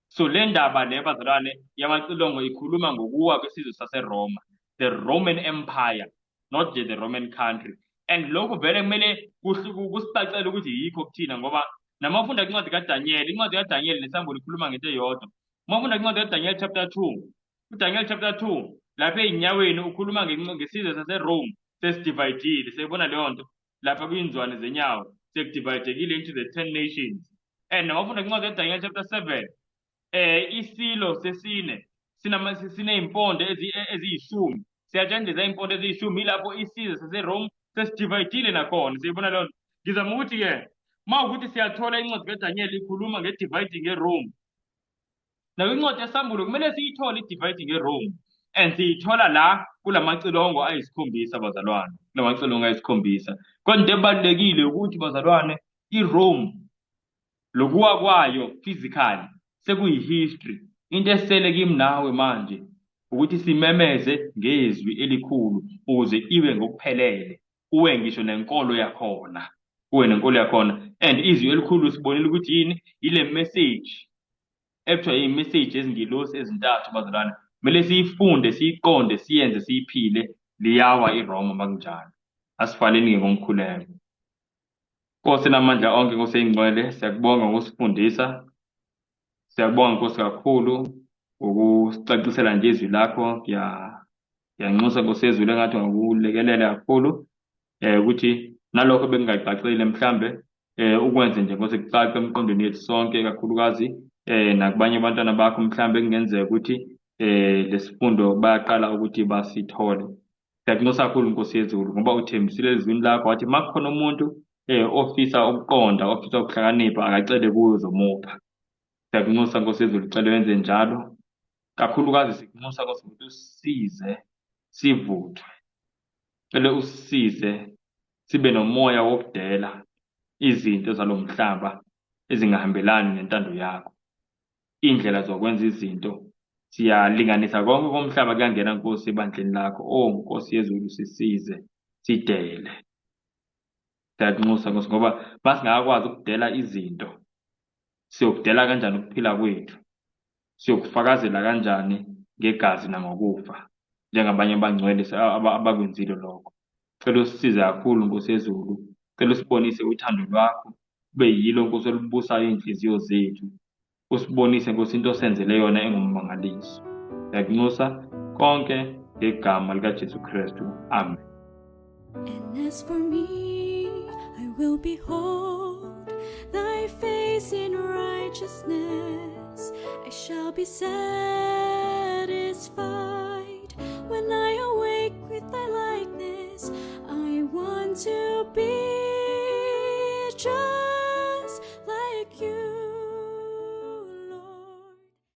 So le ndaba le bazalwane yamacilongo ikhuluma ngokuwa kwesizwe saseRoma, the Roman Empire, not the Roman country. And lokhu vele kumele kusicacele ukuthi yikho kuthina ngoba nama ufunda incwadi kaDaniel, incwadi kaDaniel nesambulo ikhuluma ngento eyodwa. Uma ufunda incwadi kaDaniel chapter 2, uDaniel chapter 2 lapha ey'nyaweni ukhuluma ngesizwe saseRome sesidividile, siyayibona leyo nto lapha kwinzwane zenyawo sekudivayidekile into the 10 nations. And noma ufunda incwadi kaDaniel chapter 7 isilo sesine siney'mpondo eziyishumi, siyatshengisa iy'mpondo eziyishumi, yilapho isizwe saseRome sesidivayidile nakhona. Siyibona leyo nto. Ngizama ukuthi-ke uma ukuthi siyathola incwadi kaDaniel ikhuluma nge-dividing eRome, nakwincwadi yesambulo kumele siyithole i-dividing eRome. And siyithola la kulamacilongo ayisikhombisa bazalwane, kulamacilongo ayisikhombisa. Kodwa into ebalulekile ukuthi bazalwane, iRome lokuwa kwayo physically sekuyi-history. Into esele kimi nawe manje ukuthi simemeze ngezwi elikhulu ukuze iwe ngokuphelele, kuwe ngisho nenkolo yakhona, kuwe nenkolo yakhona. And izwi elikhulu sibonile ukuthi yini? Ile message ekuthiwa yi-message yezingilosi ezintathu bazalwane, kumele siyifunde, siyiqonde, siyenze, siyiphile. Liyawa iRoma makunjalo. Asifaleni-ke ngomkhuleko. Nkosi namandla onke, Nkosi eyingcwele, siyakubonga ngokusifundisa. Siyakubonga Nkosi kakhulu ngokusicacisela nje izwi lakho. Ngiyanxusa Nkosi yezulu engathi ungakulekelela kakhulu ukuthi nalokho bekungacacile mhlambe ukwenze nje Nkosi kucace emqondweni yethu sonke, kakhulukazi nakubanye abantwana bakho mhlambe kungenzeka ukuthi lesifundo bayaqala ukuthi basithole. Siyakunxusa kakhulu Nkosi yezulu ngoba uthembisile ezwini lakho wathi uma kukhona umuntu ofisa ukuqonda, ofisa ukuhlakanipha, akacele kuwe uzomupha. Siyakunxusa Nkosi yezulu, cela wenze njalo. Kakhulukazi sikunxusa Nkosi ukuthi usisize sivuthwe. Cela usisize sibe nomoya wokudela izinto zalomhlaba ezingahambelani nentando yakho. Indlela zokwenza izinto siyalinganisa konke komhlaba kuyangena Nkosi ebandleni lakho. Oh Nkosi yezulu sisize sidele. Siyakunxusa Nkosi ngoba masingakwazi ukudela izinto siyokudela kanjani ukuphila kwethu? Siyokufakazela kanjani ngegazi nangokufa njengabanye abangcwele abakwenzile lokho? Cela usisize kakhulu Nkosi yezulu, cela usibonise uthando lwakho kube yilo Nkosi olubusayo iy'nhliziyo zethu. Usibonise Nkosi into osenzele yona engummangaliso. Siyakunxusa konke ngegama likaJesu Kristu. Amen. And as for me, I will behold thy face in righteousness. I shall be satisfied when I awake with thy likeness. I want to be